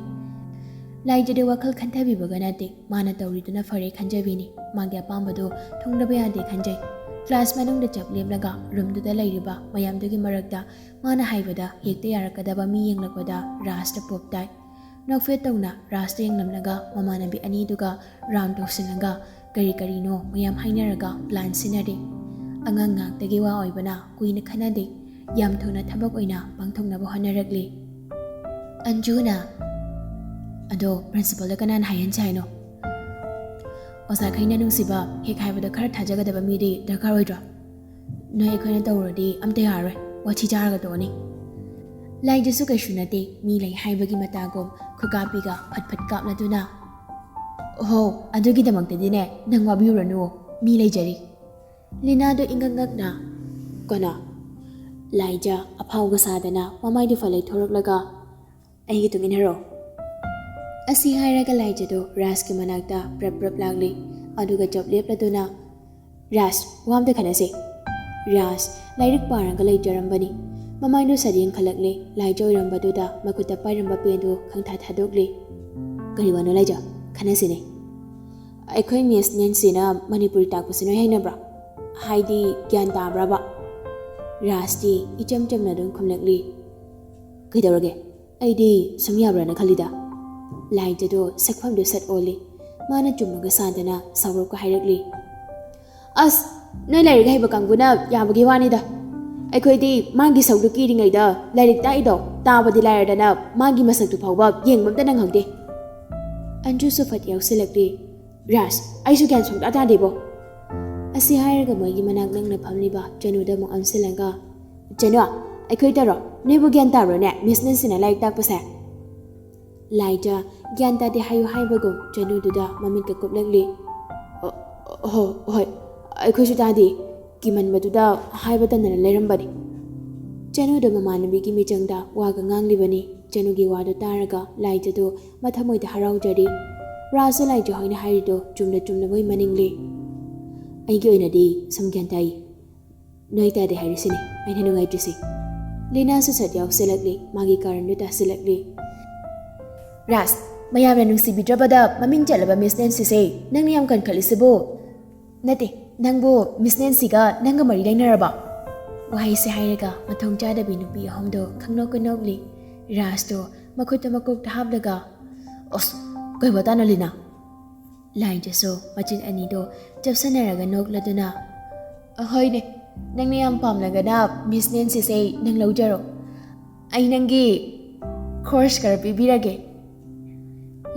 ꯂꯥꯏꯖꯗꯤ ꯋꯥꯈꯜ ꯈꯟꯊꯕꯤꯕꯒ ꯅꯠꯇꯦ꯫ ꯃꯥꯅ ꯇꯧꯔꯤꯗꯨꯅ ꯐꯔꯦ ꯈꯟꯖꯕꯤꯅꯤ꯫ ꯃꯥꯒꯤ ꯑꯄꯥꯝꯕꯗꯣ ꯊꯨꯡꯗꯕ ꯌꯥꯗꯦ ꯈꯟꯖꯩ꯫ ꯀ꯭ꯂꯥꯁ ꯃꯅꯨꯡꯗ ꯆꯞ ꯂꯦꯞꯂꯒ ꯔꯨꯝꯗꯨꯗ ꯂꯩꯔꯤꯕ ꯃꯌꯥꯝꯗꯨꯒꯤ ꯃꯔꯛꯇ ꯃꯥꯅ ꯍꯥꯏꯕꯗ ꯍꯦꯛꯇ ꯌꯥꯔꯛꯀꯗꯕ ꯃꯤ ꯌꯦꯡꯂꯛꯄꯗ ꯔꯥꯖꯇ ꯄꯣꯞ ꯇꯥꯏ꯫ ꯅꯣꯛꯐꯦꯠ ꯇꯧꯅ ꯔꯥꯖꯇ ꯌꯦꯡꯂꯝꯂꯒ ꯃꯃꯥꯟꯅꯕꯤ ꯑꯅꯤꯗꯨꯒ ꯔꯥꯎꯟ ꯇꯧꯁꯤꯜꯂꯒ ꯀꯔꯤ ꯀꯔꯤꯅꯣ ꯃꯌꯥꯝ ꯍꯥꯏꯅꯔꯒ ꯄ꯭ꯂꯥꯟ ꯁꯤꯟꯅꯔꯤ꯫ ꯑꯉꯥꯡ ꯉꯥꯛꯇꯒꯤ ꯋꯥ ꯑꯣꯏꯕꯅ ꯀꯨꯏꯅ ꯈꯟꯅꯗꯦ, ꯌꯥꯝ ꯊꯨꯅ ꯊꯕꯛ ꯑꯣꯏꯅ ꯄꯥꯡꯊꯣꯛꯅꯕ ꯍꯣꯠꯅꯔꯛꯂꯤ꯫ ꯑꯟꯖꯨꯅ, "ꯑꯗꯣ ꯄ꯭ꯔꯤꯟꯁꯤꯄꯜꯗ ꯀꯅꯥꯅ ꯍꯥꯏꯍꯟꯁꯦ ꯍꯥꯏꯅꯣ? ꯑꯣꯖꯥꯈꯩꯅ ꯅꯨꯡꯁꯤꯕ ꯍꯦꯛ ꯍꯥꯏꯕꯗ ꯈꯔ ꯊꯥꯖꯒꯗꯕ ꯃꯤꯗꯤ ꯗꯔꯀꯥꯔ ꯑꯣꯏꯗ꯭ꯔꯣ? ꯅꯣꯏ ꯑꯩꯈꯣꯏꯅ ꯇꯧꯔꯨꯔꯗꯤ ꯑꯝꯇ ꯌꯥꯔꯔꯣꯏ, ꯋꯥꯊꯤ ꯆꯥꯔꯒ ꯇꯣꯛꯑꯅꯤ꯫" ꯂꯥꯏꯖꯁꯨ ꯀꯩꯁꯨ ꯅꯠꯇꯦ, ꯃꯤ ꯂꯩ ꯍꯥꯏꯕꯒꯤ ꯃꯇꯥꯒꯨꯝ ꯈꯨꯀꯥꯞꯄꯤꯒ ꯐꯠ ꯐꯠ ꯀꯥꯞꯂꯗꯨꯅ, "ꯍꯣ, ꯑꯗꯨꯒꯤꯗꯃꯛꯇꯗꯤꯅꯦ ꯅꯪ ꯋꯥꯕꯤꯔꯨꯔꯅꯨ, ꯃꯤ ꯂꯩꯖꯔꯤ꯫" ꯂꯤꯅꯥꯗꯣ ꯏꯉꯛ ꯉꯛꯅ, "ꯀꯅꯥ?" ꯂꯥꯏꯖ ꯑꯐꯥꯎꯒ ꯁꯥꯗꯅ ꯃꯃꯥꯏꯗꯨ ꯐꯠ ꯂꯩꯊꯣꯔꯛꯂꯒ, "ꯑꯩꯒꯤ ꯇꯨꯡ ꯏꯟꯅꯔꯣ꯫" ꯑꯁꯤ ꯍꯥꯏꯔꯒ ꯂꯥꯏꯖꯗꯣ ꯔꯥꯖꯀꯤ ꯃꯅꯥꯛꯇ ꯄ꯭ꯔꯞ ꯄ꯭ꯔꯞ ꯂꯥꯛꯂꯤ꯫ ꯑꯗꯨꯒ ꯆꯞ ꯂꯦꯞꯂꯗꯨꯅ, "ꯔꯥꯖ, ꯋꯥ ꯑꯝꯇ ꯈꯟꯅꯁꯤ꯫" ꯔꯥꯖ ꯂꯥꯏꯔꯤꯛ ꯄꯥꯔꯒ ꯂꯩꯖꯔꯝꯕꯅꯤ꯫ ꯃꯃꯥꯏꯗꯨ ꯁꯠ ꯌꯦꯡꯈꯠꯂꯛꯂꯦ꯫ ꯂꯥꯏꯖ ꯑꯣꯏꯔꯝꯕꯗꯨꯗ ꯃꯈꯨꯠꯇ ꯄꯥꯏꯔꯝꯕ ꯄꯦꯟꯗꯨ ꯈꯪꯊꯥ ꯊꯥꯗꯣꯛꯂꯤ꯫ "ꯀꯔꯤ ꯋꯥꯅꯣ ꯂꯥꯏꯖ? ꯈꯟꯅꯁꯤꯅꯦ꯫" "ꯑꯩꯈꯣꯏ ꯃꯤꯁ ꯅꯦꯟꯁꯤꯅ ꯃꯅꯤꯄꯨꯔꯤ ꯇꯥꯛꯄꯁꯤ ꯅꯣꯏ ꯍꯩꯅꯕ꯭ꯔꯥ? ꯍꯥꯏꯗꯤ ꯒ꯭ꯌꯥꯟ ꯇꯥꯕ꯭ꯔꯕ?" ꯔꯥꯖꯇꯤ ꯏꯆꯝ ꯆꯝꯅ ꯑꯗꯨꯝ ꯈꯨꯝꯂꯛꯂꯤ꯫ "ꯀꯩꯗꯧꯔꯒꯦ? ꯑꯩꯗꯤ ꯁꯨꯝ ꯌꯥꯕ꯭ꯔꯥꯅ ꯈꯜꯂꯤꯗ꯫" ꯂꯥꯏꯖꯗꯣ ꯁꯛꯐꯝꯗꯨ ꯁꯠ ꯑꯣꯜꯂꯤ꯫ ꯃꯥꯅ ꯆꯨꯝꯃꯒ ꯁꯥꯗꯅ ꯁꯥꯎꯔꯞꯀ ꯍꯥꯏꯔꯛꯂꯤ꯫ "ꯑꯁ, ꯅꯣꯏ ꯂꯥꯏꯔꯤꯛ ꯍꯩꯕ ꯀꯥꯡꯕꯨꯅ ꯌꯥꯕꯒꯤ ꯋꯥꯅꯤꯗ꯫ ꯑꯩꯈꯣꯏꯗꯤ ꯃꯥꯒꯤ ꯁꯔꯨꯛꯇꯨ ꯀꯤꯔꯤꯉꯩꯗ ꯂꯥꯏꯔꯤꯛ ꯇꯥꯛꯏꯗꯣ ꯇꯥꯕꯗꯤ ꯂꯥꯏꯔꯗꯅ ꯃꯥꯒꯤ ꯃꯁꯛꯇꯨ ꯐꯥꯎꯕ ꯌꯦꯡꯕ ꯑꯝꯇ ꯅꯪꯍꯧꯗꯦ꯫" ꯑꯟꯖꯨꯁꯨ ꯐꯠ ꯌꯥꯎꯁꯤꯜꯂꯛꯂꯤ꯫ "ꯔꯥꯖ, ꯑꯩꯁꯨ ꯒ꯭ꯌꯥꯟ ꯁꯨꯡꯇꯥ ꯇꯥꯗꯦꯕꯣ꯫" ꯑꯁꯤ ꯍꯥꯏꯔꯒ ꯃꯣꯏꯒꯤ ꯃꯅꯥꯛ ꯅꯛꯅ ꯐꯝꯂꯤꯕ ꯆꯅꯨꯗ ꯑꯃꯨꯛ ꯑꯣꯟꯁꯤꯜꯂꯒ, "ꯆꯅꯨ, ꯑꯩꯈꯣꯏ ꯇꯧꯔꯣ, ꯅꯣꯏꯕꯨ ꯒ꯭ꯌꯥꯟ ꯇꯥꯕ꯭ꯔꯣꯅꯦ ꯃꯤꯁ ꯅꯦꯟꯁꯤꯅ ꯂꯥꯏꯔꯤꯛ ꯇꯥꯛꯄꯁꯦ?" ꯂꯥꯏꯖ ꯒ꯭ꯌꯥꯟ ꯇꯥꯗꯦ ꯍꯥꯏꯌꯨ ꯍꯥꯏꯕꯒꯨꯝ ꯆꯅꯨꯗꯨꯗ ꯃꯃꯤꯠꯀ ꯀꯨꯞꯂꯛꯂꯤ꯫ "ꯑ, ꯑ, ꯍꯣ, ꯍꯣꯏ, ꯑꯩꯈꯣꯏꯁꯨ ꯇꯥꯗꯦ, ꯀꯤꯃꯟꯕꯗꯨꯗ ꯍꯥꯏꯕ ꯇꯟꯗꯅ ꯂꯩꯔꯝꯕꯅꯤ꯫" ꯆꯅꯨꯗ ꯃꯃꯥꯟꯅꯕꯤꯒꯤ ꯃꯤꯆꯪꯗ ꯋꯥꯒ ꯉꯥꯡꯂꯤꯕꯅꯤ꯫ ꯆꯅꯨꯒꯤ ꯋꯥꯗꯨ ꯇꯥꯔꯒ ꯂꯥꯏꯖꯗꯨ ꯃꯊꯃꯣꯏꯗ ꯍꯔꯥꯎꯖꯔꯤ꯫ ꯔꯥꯖꯁꯨ ꯂꯥꯏꯖ ꯍꯣꯏꯅ ꯍꯥꯏꯔꯤꯗꯨ ꯆꯨꯝꯅ ꯆꯨꯝꯅ ꯃꯣꯏ ꯃꯅꯤꯡꯂꯤ꯫ "ꯑꯩꯒꯤ ꯑꯣꯏꯅꯗꯤ ꯁꯨꯝ ꯒ꯭ꯌꯥꯟ ꯇꯥꯏ꯫ ꯅꯣꯏ ꯇꯥꯗꯦ ꯍꯥꯏꯔꯤꯁꯤꯅꯤ ꯑꯩꯅ ꯅꯨꯡꯉꯥꯏꯇ꯭ꯔꯤꯁꯤ꯫" ꯂꯤꯅꯥꯁꯨ ꯁꯠ ꯌꯥꯎꯁꯤꯜꯂꯛꯂꯤ, ꯃꯥꯒꯤ ꯀꯥꯔꯟꯗꯨ ꯇꯥꯁꯤꯜꯂꯛꯂꯤ꯫ "ꯔꯥꯖ, ꯃꯌꯥꯝꯅ ꯅꯨꯡꯁꯤꯕꯤꯗ꯭ꯔꯕꯗ ꯃꯃꯤꯡ ꯆꯠꯂꯕ ꯃꯤꯁ ꯅꯦꯟꯁꯤꯁꯦ ꯅꯪꯅ ꯌꯥꯝ ꯀꯟꯈꯠꯂꯤꯁꯤꯕꯨ? ꯅꯠꯇꯦ, ꯅꯪꯕꯨ ꯃꯤꯁ ꯅꯦꯟꯁꯤꯒ ꯅꯪꯒ ꯃꯔꯤ ꯂꯩꯅꯔꯕ?" ꯋꯥꯍꯩꯁꯦ ꯍꯥꯏꯔꯒ ꯃꯊꯣꯡ ꯆꯥꯗꯕꯤ ꯅꯨꯄꯤ ꯑꯍꯨꯝꯗꯣ ꯈꯪꯅꯣꯛꯀ ꯅꯣꯛꯂꯤ꯫ ꯔꯥꯖꯇꯣ ꯃꯈꯨꯠꯇ ꯃꯀꯣꯛꯇ ꯍꯥꯞꯂꯒ, "ꯑꯁ, ꯀꯩ ꯋꯥꯇꯥꯅꯣ ꯂꯤꯅꯥ?" ꯂꯥꯏꯖꯁꯨ ꯃꯆꯤꯟ ꯑꯅꯤꯗꯣ ꯆꯞꯁꯟꯅꯔꯒ ꯅꯣꯛꯂꯗꯨꯅ, ꯑꯍꯣꯏꯅꯦ, ꯅꯪꯅ ꯌꯥꯝ ꯄꯥꯝꯂꯒꯅ ꯃꯤꯁ ꯅꯦꯟꯁꯤꯁꯦ ꯅꯪ ꯂꯧꯖꯔꯣ꯫ ꯑꯩ ꯅꯪꯒꯤ ꯈꯣꯔꯁ ꯈꯔ ꯄꯤꯕꯤꯔꯒꯦ꯫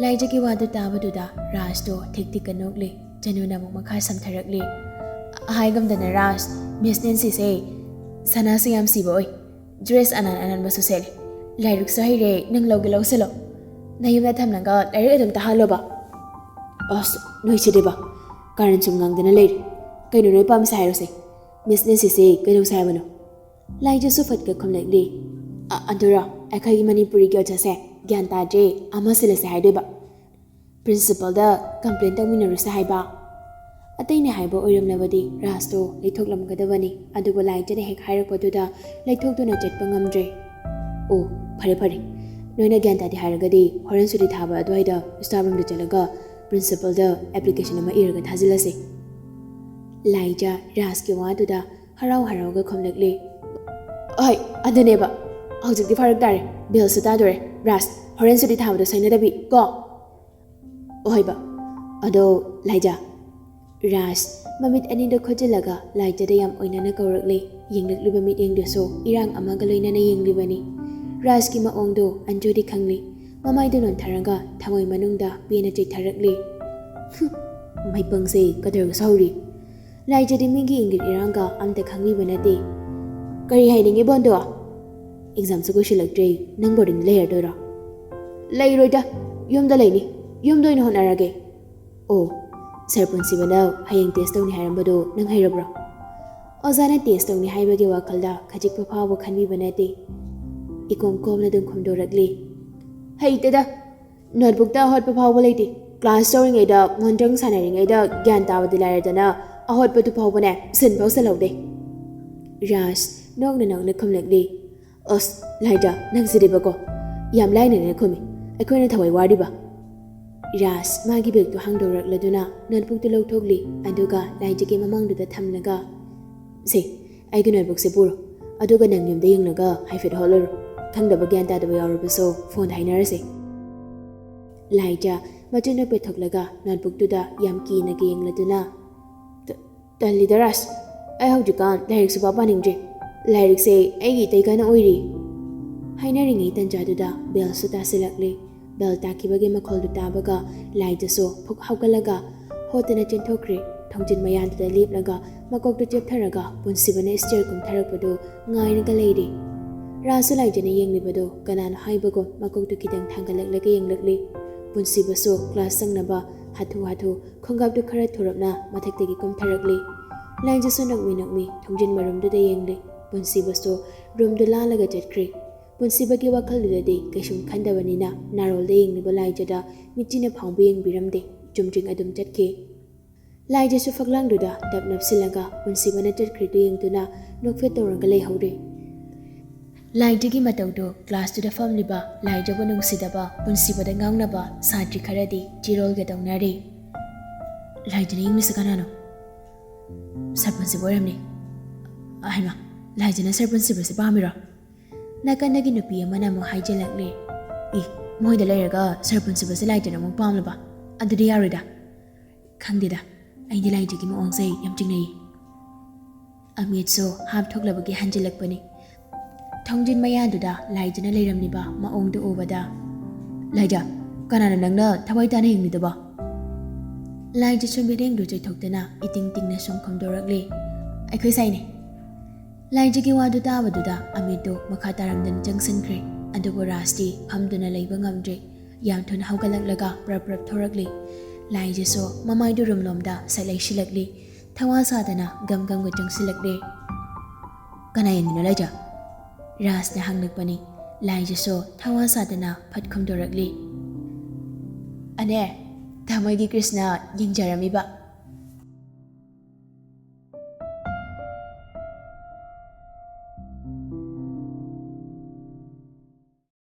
ꯂꯥꯏꯖꯒꯤ ꯋꯥꯗꯨ ꯇꯥꯕꯗꯨꯗ ꯔꯥꯖꯇꯣ ꯊꯤꯛ ꯊꯤꯛꯀ ꯅꯣꯛꯂꯤ꯫ ꯆꯅꯨꯅ ꯑꯃꯨꯛ ꯃꯈꯥ ꯁꯝꯊꯔꯛꯂꯤ꯫ ꯍꯥꯏꯒꯝꯗꯅ ꯔꯥꯖ, ꯃꯤꯁ ꯅꯦꯟꯁꯤꯁꯦ ꯁꯅꯥꯁꯨ ꯌꯥꯝ ꯁꯤꯕ ꯑꯣꯏ꯫ ꯗ꯭ꯔꯦꯁ ꯑꯅꯥꯟ ꯑꯅꯥꯟꯕꯁꯨ ꯁꯦꯠꯂꯤ꯫ ꯂꯥꯏꯔꯤꯛꯁꯨ ꯍꯩꯔꯦ, ꯅꯪ ꯂꯧꯒꯦ ꯂꯧꯁꯤꯜꯂꯣ꯫ ꯅꯌꯨꯝꯗ ꯊꯝꯂꯒ ꯂꯥꯏꯔꯤꯛ ꯑꯗꯨꯝ ꯇꯥꯍꯜꯂꯣꯕ꯫ ꯑꯁ, ꯅꯣꯏ ꯁꯤꯗꯤꯕ꯫ ꯀꯥꯔꯟ ꯁꯨꯝ ꯉꯥꯡꯗꯅ ꯂꯩꯔꯦ꯫ ꯀꯩꯅꯣ ꯅꯣꯏ ꯄꯥꯝꯃꯤꯁꯦ ꯍꯥꯏꯔꯣꯁꯦ꯫ ꯃꯤꯁ ꯅꯦꯟꯁꯤꯁꯦ ꯀꯩꯗꯧꯁꯦ ꯍꯥꯏꯕꯅꯣ? ꯂꯥꯏꯖꯁꯨ ꯐꯠꯀ ꯈꯨꯝꯂꯛꯂꯤ꯫ "ꯑ-, ꯑꯗꯨꯔꯣ, ꯑꯩꯈꯣꯏꯒꯤ ꯃꯅꯤꯄꯨꯔꯤꯒꯤ ꯑꯣꯖꯥꯁꯦ ꯒ꯭ꯌꯥꯟ ꯇꯥꯗ꯭ꯔꯦ, ꯑꯃ ꯁꯤꯜꯂꯁꯦ ꯍꯥꯏꯗꯣꯏꯕ꯫ ꯄ꯭ꯔꯤꯟꯁꯤꯄꯜꯗ ꯀꯝꯄ꯭ꯂꯦꯟ ꯇꯧꯃꯤꯟꯅꯔꯨꯁꯦ ꯍꯥꯏꯕ"꯫ ꯑꯇꯩꯅ ꯍꯥꯏꯕ ꯑꯣꯏꯔꯝꯂꯕꯗꯤ ꯔꯥꯖꯇꯣ ꯂꯩꯊꯣꯛꯂꯝꯒꯗꯕꯅꯤ, ꯑꯗꯨꯕꯨ ꯂꯥꯏꯖꯅ ꯍꯦꯛ ꯍꯥꯏꯔꯛꯄꯗꯨꯗ ꯂꯩꯊꯣꯛꯇꯨꯅ ꯆꯠꯄ ꯉꯝꯗ꯭ꯔꯦ꯫ "ꯑꯣ, ꯐꯔꯦ ꯐꯔꯦ, ꯅꯣꯏꯅ ꯒ꯭ꯌꯥꯟ ꯇꯥꯗꯦ ꯍꯥꯏꯔꯒꯗꯤ ꯍꯣꯔꯦꯟ ꯁꯨꯇꯤ ꯊꯥꯕ ꯑꯗꯨꯋꯥꯏꯗ ꯁ꯭ꯇꯥꯐ ꯔꯨꯝꯗ ꯆꯠꯂꯒ ꯄ꯭ꯔꯤꯟꯁꯤꯄꯜꯗ ꯑꯦꯄ꯭ꯂꯤꯀꯦꯁꯟ ꯑꯃ ꯏꯔꯒ ꯊꯥꯖꯤꯜꯂꯁꯦ"꯫ ꯂꯥꯏꯖ ꯔꯥꯖꯀꯤ ꯋꯥꯗꯨꯗ ꯍꯔꯥꯎ ꯍꯔꯥꯎꯒ ꯈꯨꯝꯂꯛꯂꯤ꯫ "ꯍꯣꯏ, ꯑꯗꯨꯅꯦꯕ꯫ ꯍꯧꯖꯤꯛꯇꯤ ꯐꯔꯛ ꯇꯥꯔꯦ, ꯕꯦꯜꯁꯨ ꯇꯥꯗꯣꯔꯦ꯫ ꯔꯥꯖ, ꯍꯣꯔꯦꯟ ꯁꯨꯇꯤ ꯊꯥꯕꯗ ꯁꯣꯏꯅꯗꯕꯤ ꯀꯣ"꯫ "ꯍꯣꯏꯕ꯫ ꯑꯗꯣ, ꯂꯥꯏꯖ"꯫ ꯔꯥꯖ ꯃꯃꯤꯠ ꯑꯅꯤꯗꯨ ꯈꯨꯠꯆꯤꯜꯂꯒ ꯂꯥꯏꯖꯗ ꯌꯥꯝ ꯑꯣꯏꯅꯅ ꯀꯧꯔꯛꯂꯤ꯫ ꯌꯦꯡꯂꯛꯂꯤꯕ ꯃꯤꯠꯌꯦꯡꯗꯨꯁꯨ ꯏꯔꯥꯡ ꯑꯃꯒ ꯂꯣꯏꯅꯅ ꯌꯦꯡꯂꯤꯕꯅꯤ꯫ ꯔꯥꯖꯀꯤ ꯃꯑꯣꯡꯗꯨ ꯑꯟꯖꯨꯗꯤ ꯈꯪꯂꯤ꯫ ꯃꯃꯥꯏꯗꯨ ꯅꯣꯟꯊꯔꯒ ꯊꯃꯣꯏ ꯃꯅꯨꯡꯗ ꯄꯦꯟꯅ ꯆꯤꯠꯊꯔꯛꯂꯤ꯫ "ꯍꯨꯝ, ꯃꯩꯄꯪꯁꯦ ꯀꯗꯔꯒ ꯁꯥꯍꯧꯔꯤ꯫ ꯂꯥꯏꯖꯗꯤ ꯃꯤꯒꯤ ꯏꯪꯒꯤꯠ ꯏꯔꯥꯡꯒ ꯑꯝꯇ ꯈꯪꯕꯤꯕ ꯅꯠꯇꯦ꯫ ꯀꯔꯤ ꯍꯥꯏꯅꯤꯡꯉꯤꯕꯣ ꯑꯗꯣ? ꯑꯦꯛꯖꯥꯝꯁꯨ ꯀꯨꯏꯁꯤꯜꯂꯛꯇ꯭ꯔꯦ, ꯅꯪ ꯕꯣꯔꯗꯤꯡꯗ ꯂꯩꯔꯗꯣꯏꯔꯣ?" "ꯂꯩꯔꯣꯏꯗ, ꯌꯨꯝꯗ ꯂꯩꯅꯤ꯫ ꯌꯨꯝꯗ ꯑꯣꯏꯅ ꯍꯣꯠꯅꯔꯒꯦ"꯫ "ꯑꯣ, ꯁꯥꯔ ꯄꯨꯟꯁꯤꯕꯅ ꯍꯌꯦꯡ ꯇꯦꯁ ꯇꯧꯅꯤ ꯍꯥꯏꯔꯝꯕꯗꯣ ꯅꯪ ꯍꯩꯔꯕ꯭ꯔꯣ?" ꯑꯣꯖꯥꯅ ꯇꯦꯁ ꯇꯧꯅꯤ ꯍꯥꯏꯕꯒꯤ ꯋꯥꯈꯜꯗ ꯈꯖꯤꯛ ꯐꯥꯎꯕ ꯈꯟꯕꯤꯕ ꯅꯠꯇꯦ꯫ ꯏꯀꯣꯝ ꯀꯣꯝꯅ ꯑꯗꯨꯝ ꯈꯨꯝꯗꯣꯔꯛꯂꯤ꯫ "ꯍꯩꯇꯦꯗ, ꯅꯣꯠꯕꯨꯛꯇ ꯑꯍꯣꯠꯄ ꯐꯥꯎꯕ ꯂꯩꯇꯦ꯫ ꯀ꯭ꯂꯥꯁ ꯇꯧꯔꯤꯉꯩꯗ, ꯃꯣꯟꯗ꯭ꯔꯪ ꯁꯥꯟꯅꯔꯤꯉꯩꯗ ꯒ꯭ꯌꯥꯟ ꯇꯥꯕꯗꯤ ꯂꯥꯏꯔꯗꯅ, ꯑꯍꯣꯠꯄꯗꯨ ꯐꯥꯎꯕꯅꯦ, ꯁꯤꯟ ꯐꯥꯎ ꯁꯤꯜꯍꯧꯗꯦ"꯫ ꯔꯥꯖ ꯅꯣꯛꯅ ꯅꯣꯛꯅ ꯈꯨꯝꯂꯛꯂꯤ꯫ "ꯑꯁ, ꯂꯥꯏꯖ, ꯅꯪꯁꯤꯗꯤꯕꯀꯣ, ꯌꯥꯝ ꯂꯥꯏꯅꯅ ꯈꯨꯝꯃꯤ꯫ ꯑꯩꯈꯣꯏꯅ ꯊꯋꯥꯏ ꯋꯥꯔꯤꯕ"꯫ ꯔꯥꯖ ꯃꯥꯒꯤ ꯕꯦꯒꯇꯨ ꯍꯥꯡꯗꯣꯔꯛꯂꯗꯨꯅ ꯅꯣꯠꯕꯨꯛꯇꯨ ꯂꯧꯊꯣꯛꯂꯤ, ꯑꯗꯨꯒ ꯂꯥꯏꯖꯒꯤ ꯃꯃꯥꯡꯗꯨꯗ ꯊꯝꯂꯒ, "ꯁꯦ, ꯑꯩꯒꯤ ꯅꯣꯠꯕꯨꯛꯁꯦ ꯄꯨꯔꯣ, ꯑꯗꯨꯒ ꯅꯪ ꯌꯨꯝꯗ ꯌꯦꯡꯂꯒ ꯍꯥꯏꯐꯦꯠ ꯍꯣꯠꯂꯨꯔꯣ꯫ ꯈꯪꯗꯕ ꯒ꯭ꯌꯥꯟ ꯇꯥꯗꯕ ꯌꯥꯎꯔꯕꯁꯨ ꯐꯣꯟꯗ ꯍꯥꯏꯅꯔꯁꯦ"꯫ ꯂꯥꯏꯖ ꯃꯆꯤꯟꯗꯨ ꯄꯦꯊꯣꯛꯂꯒ ꯅꯣꯠꯕꯨꯛꯇꯨꯗ ꯌꯥꯝ ꯀꯤꯅꯒ ꯌꯦꯡꯂꯗꯨꯅ, "ꯇ-, ꯇꯜꯂꯤꯗ ꯔꯥꯖ, "ꯑꯩ ꯍꯧꯖꯤꯛꯀꯥꯟ ꯂꯥꯏꯔꯤꯛꯁꯨ ꯄꯥ ꯄꯥꯅꯤꯡꯗ꯭ꯔꯦ꯫ ꯂꯥꯏꯔꯤꯛꯁꯦ ꯑꯩꯒꯤ ꯏꯇꯩ ꯀꯟꯅ ꯑꯣꯏꯔꯤ"꯫ ꯍꯥꯏꯅꯔꯤꯉꯩ ꯇꯟꯖꯥꯗꯨꯗ ꯕꯦꯜꯁꯨ ꯇꯥꯁꯤꯜꯂꯛꯂꯤ꯫ ꯕꯦꯜ ꯇꯥꯈꯤꯕꯒꯤ ꯃꯈꯣꯜꯗꯨ ꯇꯥꯕꯒ ꯂꯥꯏꯖꯁꯨ ꯐꯨꯛ ꯍꯧꯒꯠꯂꯒ ꯍꯣꯠꯇꯅ ꯆꯦꯟꯊꯣꯛꯈ꯭ꯔꯦ꯫ ꯊꯣꯡꯖꯤꯟ ꯃꯌꯥꯗꯨꯗ ꯂꯦꯞꯂꯒ ꯃꯀꯣꯛꯇꯨ ꯆꯦꯞꯊꯔꯒ ꯄꯨꯟꯁꯤꯕꯅ ꯁ꯭ꯇꯦꯌꯔ ꯀꯨꯝꯊꯔꯛꯄꯗꯨ ꯉꯥꯏꯔꯒ ꯂꯩꯔꯤ꯫ ꯔꯥꯁꯁꯨ ꯂꯥꯏꯖꯅ ꯌꯦꯡꯂꯤꯕꯗꯨ ꯀꯅꯥꯅꯣ ꯍꯥꯏꯕꯒꯨꯝ ꯃꯀꯣꯛꯇꯨ ꯈꯤꯇꯪ ꯊꯥꯡꯒꯠꯂꯛꯂꯒ ꯌꯦꯡꯂꯛꯂꯤ꯫ ꯄꯨꯟꯁꯤꯕꯁꯨ ꯀ꯭ꯂꯥꯁ ꯆꯪꯅꯕ ꯍꯥꯊꯨ ꯍꯥꯊꯨ ꯈꯣꯡꯒꯥꯞꯇꯨ ꯈꯔ ꯊꯨꯔꯞꯅ ꯃꯊꯛꯇꯒꯤ ꯀꯨꯝꯊꯔꯛꯂꯤ꯫ ꯂꯥꯏꯖꯁꯨ ꯅꯣꯛꯃꯤ ꯅꯣꯛꯃꯤ ꯊꯣꯡꯖꯤꯟ ꯃꯔꯨꯝꯗꯨꯗ ꯌꯦꯡꯂꯤ꯫ ꯄꯨꯟꯁꯤꯕꯁꯨ ꯔꯨꯝꯗꯨ ꯂꯥꯜꯂꯒ ꯆꯠꯈ꯭ꯔꯦ꯫ ꯄꯨꯟꯁꯤꯕꯒꯤ ꯋꯥꯈꯜꯗꯨꯗꯗꯤ ꯀꯩꯁꯨꯝ ꯈꯟꯗꯕꯅꯤꯅ ꯅꯥꯔꯣꯜꯗ ꯌꯦꯡꯂꯤꯕ ꯂꯥꯏꯖꯗ ꯃꯤꯠꯆꯤꯅ ꯐꯥꯎꯕ ꯌꯦꯡꯕꯤꯔꯝꯗꯦ꯫ ꯆꯨꯝꯗ꯭ꯔꯤꯡ ꯑꯗꯨꯝ ꯆꯠꯈꯤ꯫ ꯂꯥꯏꯖꯁꯨ ꯐꯛꯂꯥꯡꯗꯨꯗ ꯇꯞ ꯅꯞꯁꯤꯜꯂꯒ ꯄꯨꯟꯁꯤꯕꯅ ꯆꯠꯈ꯭ꯔꯤꯗꯨ ꯌꯦꯡꯗꯨꯅ ꯅꯣꯛꯐꯦꯠ ꯇꯧꯔꯒ ꯂꯩꯍꯧꯔꯦ꯫ ꯂꯥꯏꯖꯒꯤ ꯃꯇꯧꯗꯨ ꯀ꯭ꯂꯥꯁꯇꯨꯗ ꯐꯝꯂꯤꯕ ꯂꯥꯏꯖꯕꯨ ꯅꯨꯡꯁꯤꯗꯕ ꯄꯨꯟꯁꯤꯕꯗ ꯉꯥꯎꯅꯕ ꯁꯥꯇ꯭ꯔꯤ ꯈꯔꯗꯤ ꯆꯤꯔꯣꯜꯒ ꯇꯧꯅꯔꯤ꯫ "ꯂꯥꯏꯖꯅ ꯌꯦꯡꯂꯤꯁꯤ ꯀꯅꯥꯅꯣ? ꯁꯥꯔ ꯄꯨꯟꯁꯤꯕ ꯑꯣꯏꯔꯝꯅꯤ꯫ ꯍꯩꯃꯥ, ꯂꯥꯏꯖꯅ ꯁꯥꯔ ꯄꯨꯟꯁꯤꯕꯁꯦ ꯄꯥꯝꯃꯤꯔꯣ?" ꯅꯥꯀꯟꯗꯒꯤ ꯅꯨꯄꯤ ꯑꯃꯅ ꯑꯃꯨꯛ ꯍꯥꯏꯖꯤꯜꯂꯛꯂꯦ꯫ "ꯏ, ꯃꯣꯏꯗ ꯂꯩꯔꯒ ꯁꯥꯔ ꯄꯨꯟꯁꯤꯕꯁꯦ ꯂꯥꯏꯖꯅ ꯑꯃꯨꯛ ꯄꯥꯝꯂꯕ? ꯑꯗꯨꯗꯤ ꯌꯥꯔꯣꯏꯗ꯫ ꯈꯪꯗꯦꯗ, ꯑꯩꯗꯤ ꯂꯥꯏꯖꯒꯤ ꯃꯑꯣꯡꯁꯦ ꯌꯥꯝ ꯆꯤꯡꯅꯩꯌꯦ"꯫ ꯑꯃꯤꯠꯁꯨ ꯍꯥꯞ ꯊꯣꯛꯂꯕꯒꯤ ꯍꯟꯖꯤꯜꯂꯛꯄꯅꯤ꯫ ꯊꯣꯡꯖꯤꯟ ꯃꯌꯥꯗꯨꯗ ꯂꯥꯏꯖꯅ ꯂꯩꯔꯝꯂꯤꯕ ꯃꯑꯣꯡꯗꯨ ꯎꯕꯗ, "ꯂꯥꯏꯖ, ꯀꯅꯥꯅ ꯅꯪꯅ ꯊꯋꯥꯏ ꯇꯥꯅ ꯌꯦꯡꯂꯤꯗꯨꯕꯣ?" ꯂꯥꯏꯖꯁꯨ ꯃꯤꯠꯌꯦꯡꯗꯨ ꯆꯣꯏꯊꯣꯛꯇꯅ ꯏꯇꯤꯡ ꯇꯤꯡꯅ ꯁꯨꯝ ꯈꯨꯝꯗꯣꯔꯛꯂꯤ, "ꯑꯩꯈꯣꯏ ꯁꯥꯏꯅꯦ"꯫ ꯂꯥꯏꯖꯒꯤ ꯋꯥꯗꯨ ꯇꯥꯕꯗꯨꯗ ꯑꯃꯤꯠꯇꯨ ꯃꯈꯥ ꯇꯥꯔꯝꯗꯅ ꯆꯪꯁꯤꯟꯈ꯭ꯔꯦ꯫ ꯑꯗꯨꯕꯨ ꯔꯥꯖꯇꯤ ꯐꯝꯗꯨꯅ ꯂꯩꯕ ꯉꯝꯗ꯭ꯔꯦ꯫ ꯌꯥꯝ ꯊꯨꯅ ꯍꯧꯒꯠꯂꯛꯂꯒ ꯄ꯭ꯔꯞ ꯄ꯭ꯔꯞ ꯊꯣꯔꯛꯂꯤ꯫ ꯂꯥꯏꯖꯁꯨ ꯃꯃꯥꯏꯗꯨ ꯔꯨꯝꯂꯣꯝꯗ ꯁꯠ ꯂꯩꯁꯤꯜꯂꯛꯂꯤ꯫ ꯊꯋꯥ ꯁꯥꯗꯅ ꯒꯝ ꯒꯝꯒ ꯆꯪꯁꯤꯜꯂꯛꯂꯦ꯫ "ꯀꯅꯥ ꯌꯦꯡꯉꯤꯅꯣ ꯂꯥꯏꯖ?" ꯔꯥꯖꯅ ꯍꯪꯂꯛꯄꯅꯤ꯫ ꯂꯥꯏꯖꯁꯨ ꯊꯋꯥ ꯁꯥꯗꯅ ꯐꯠ ꯈꯨꯝꯗꯣꯔꯛꯂꯤ꯫ "ꯑꯅꯦ, ꯊꯃꯣꯏꯒꯤ ꯀ꯭ꯔꯤꯁꯅ ꯌꯦꯡꯖꯔꯝꯃꯤꯕ"꯫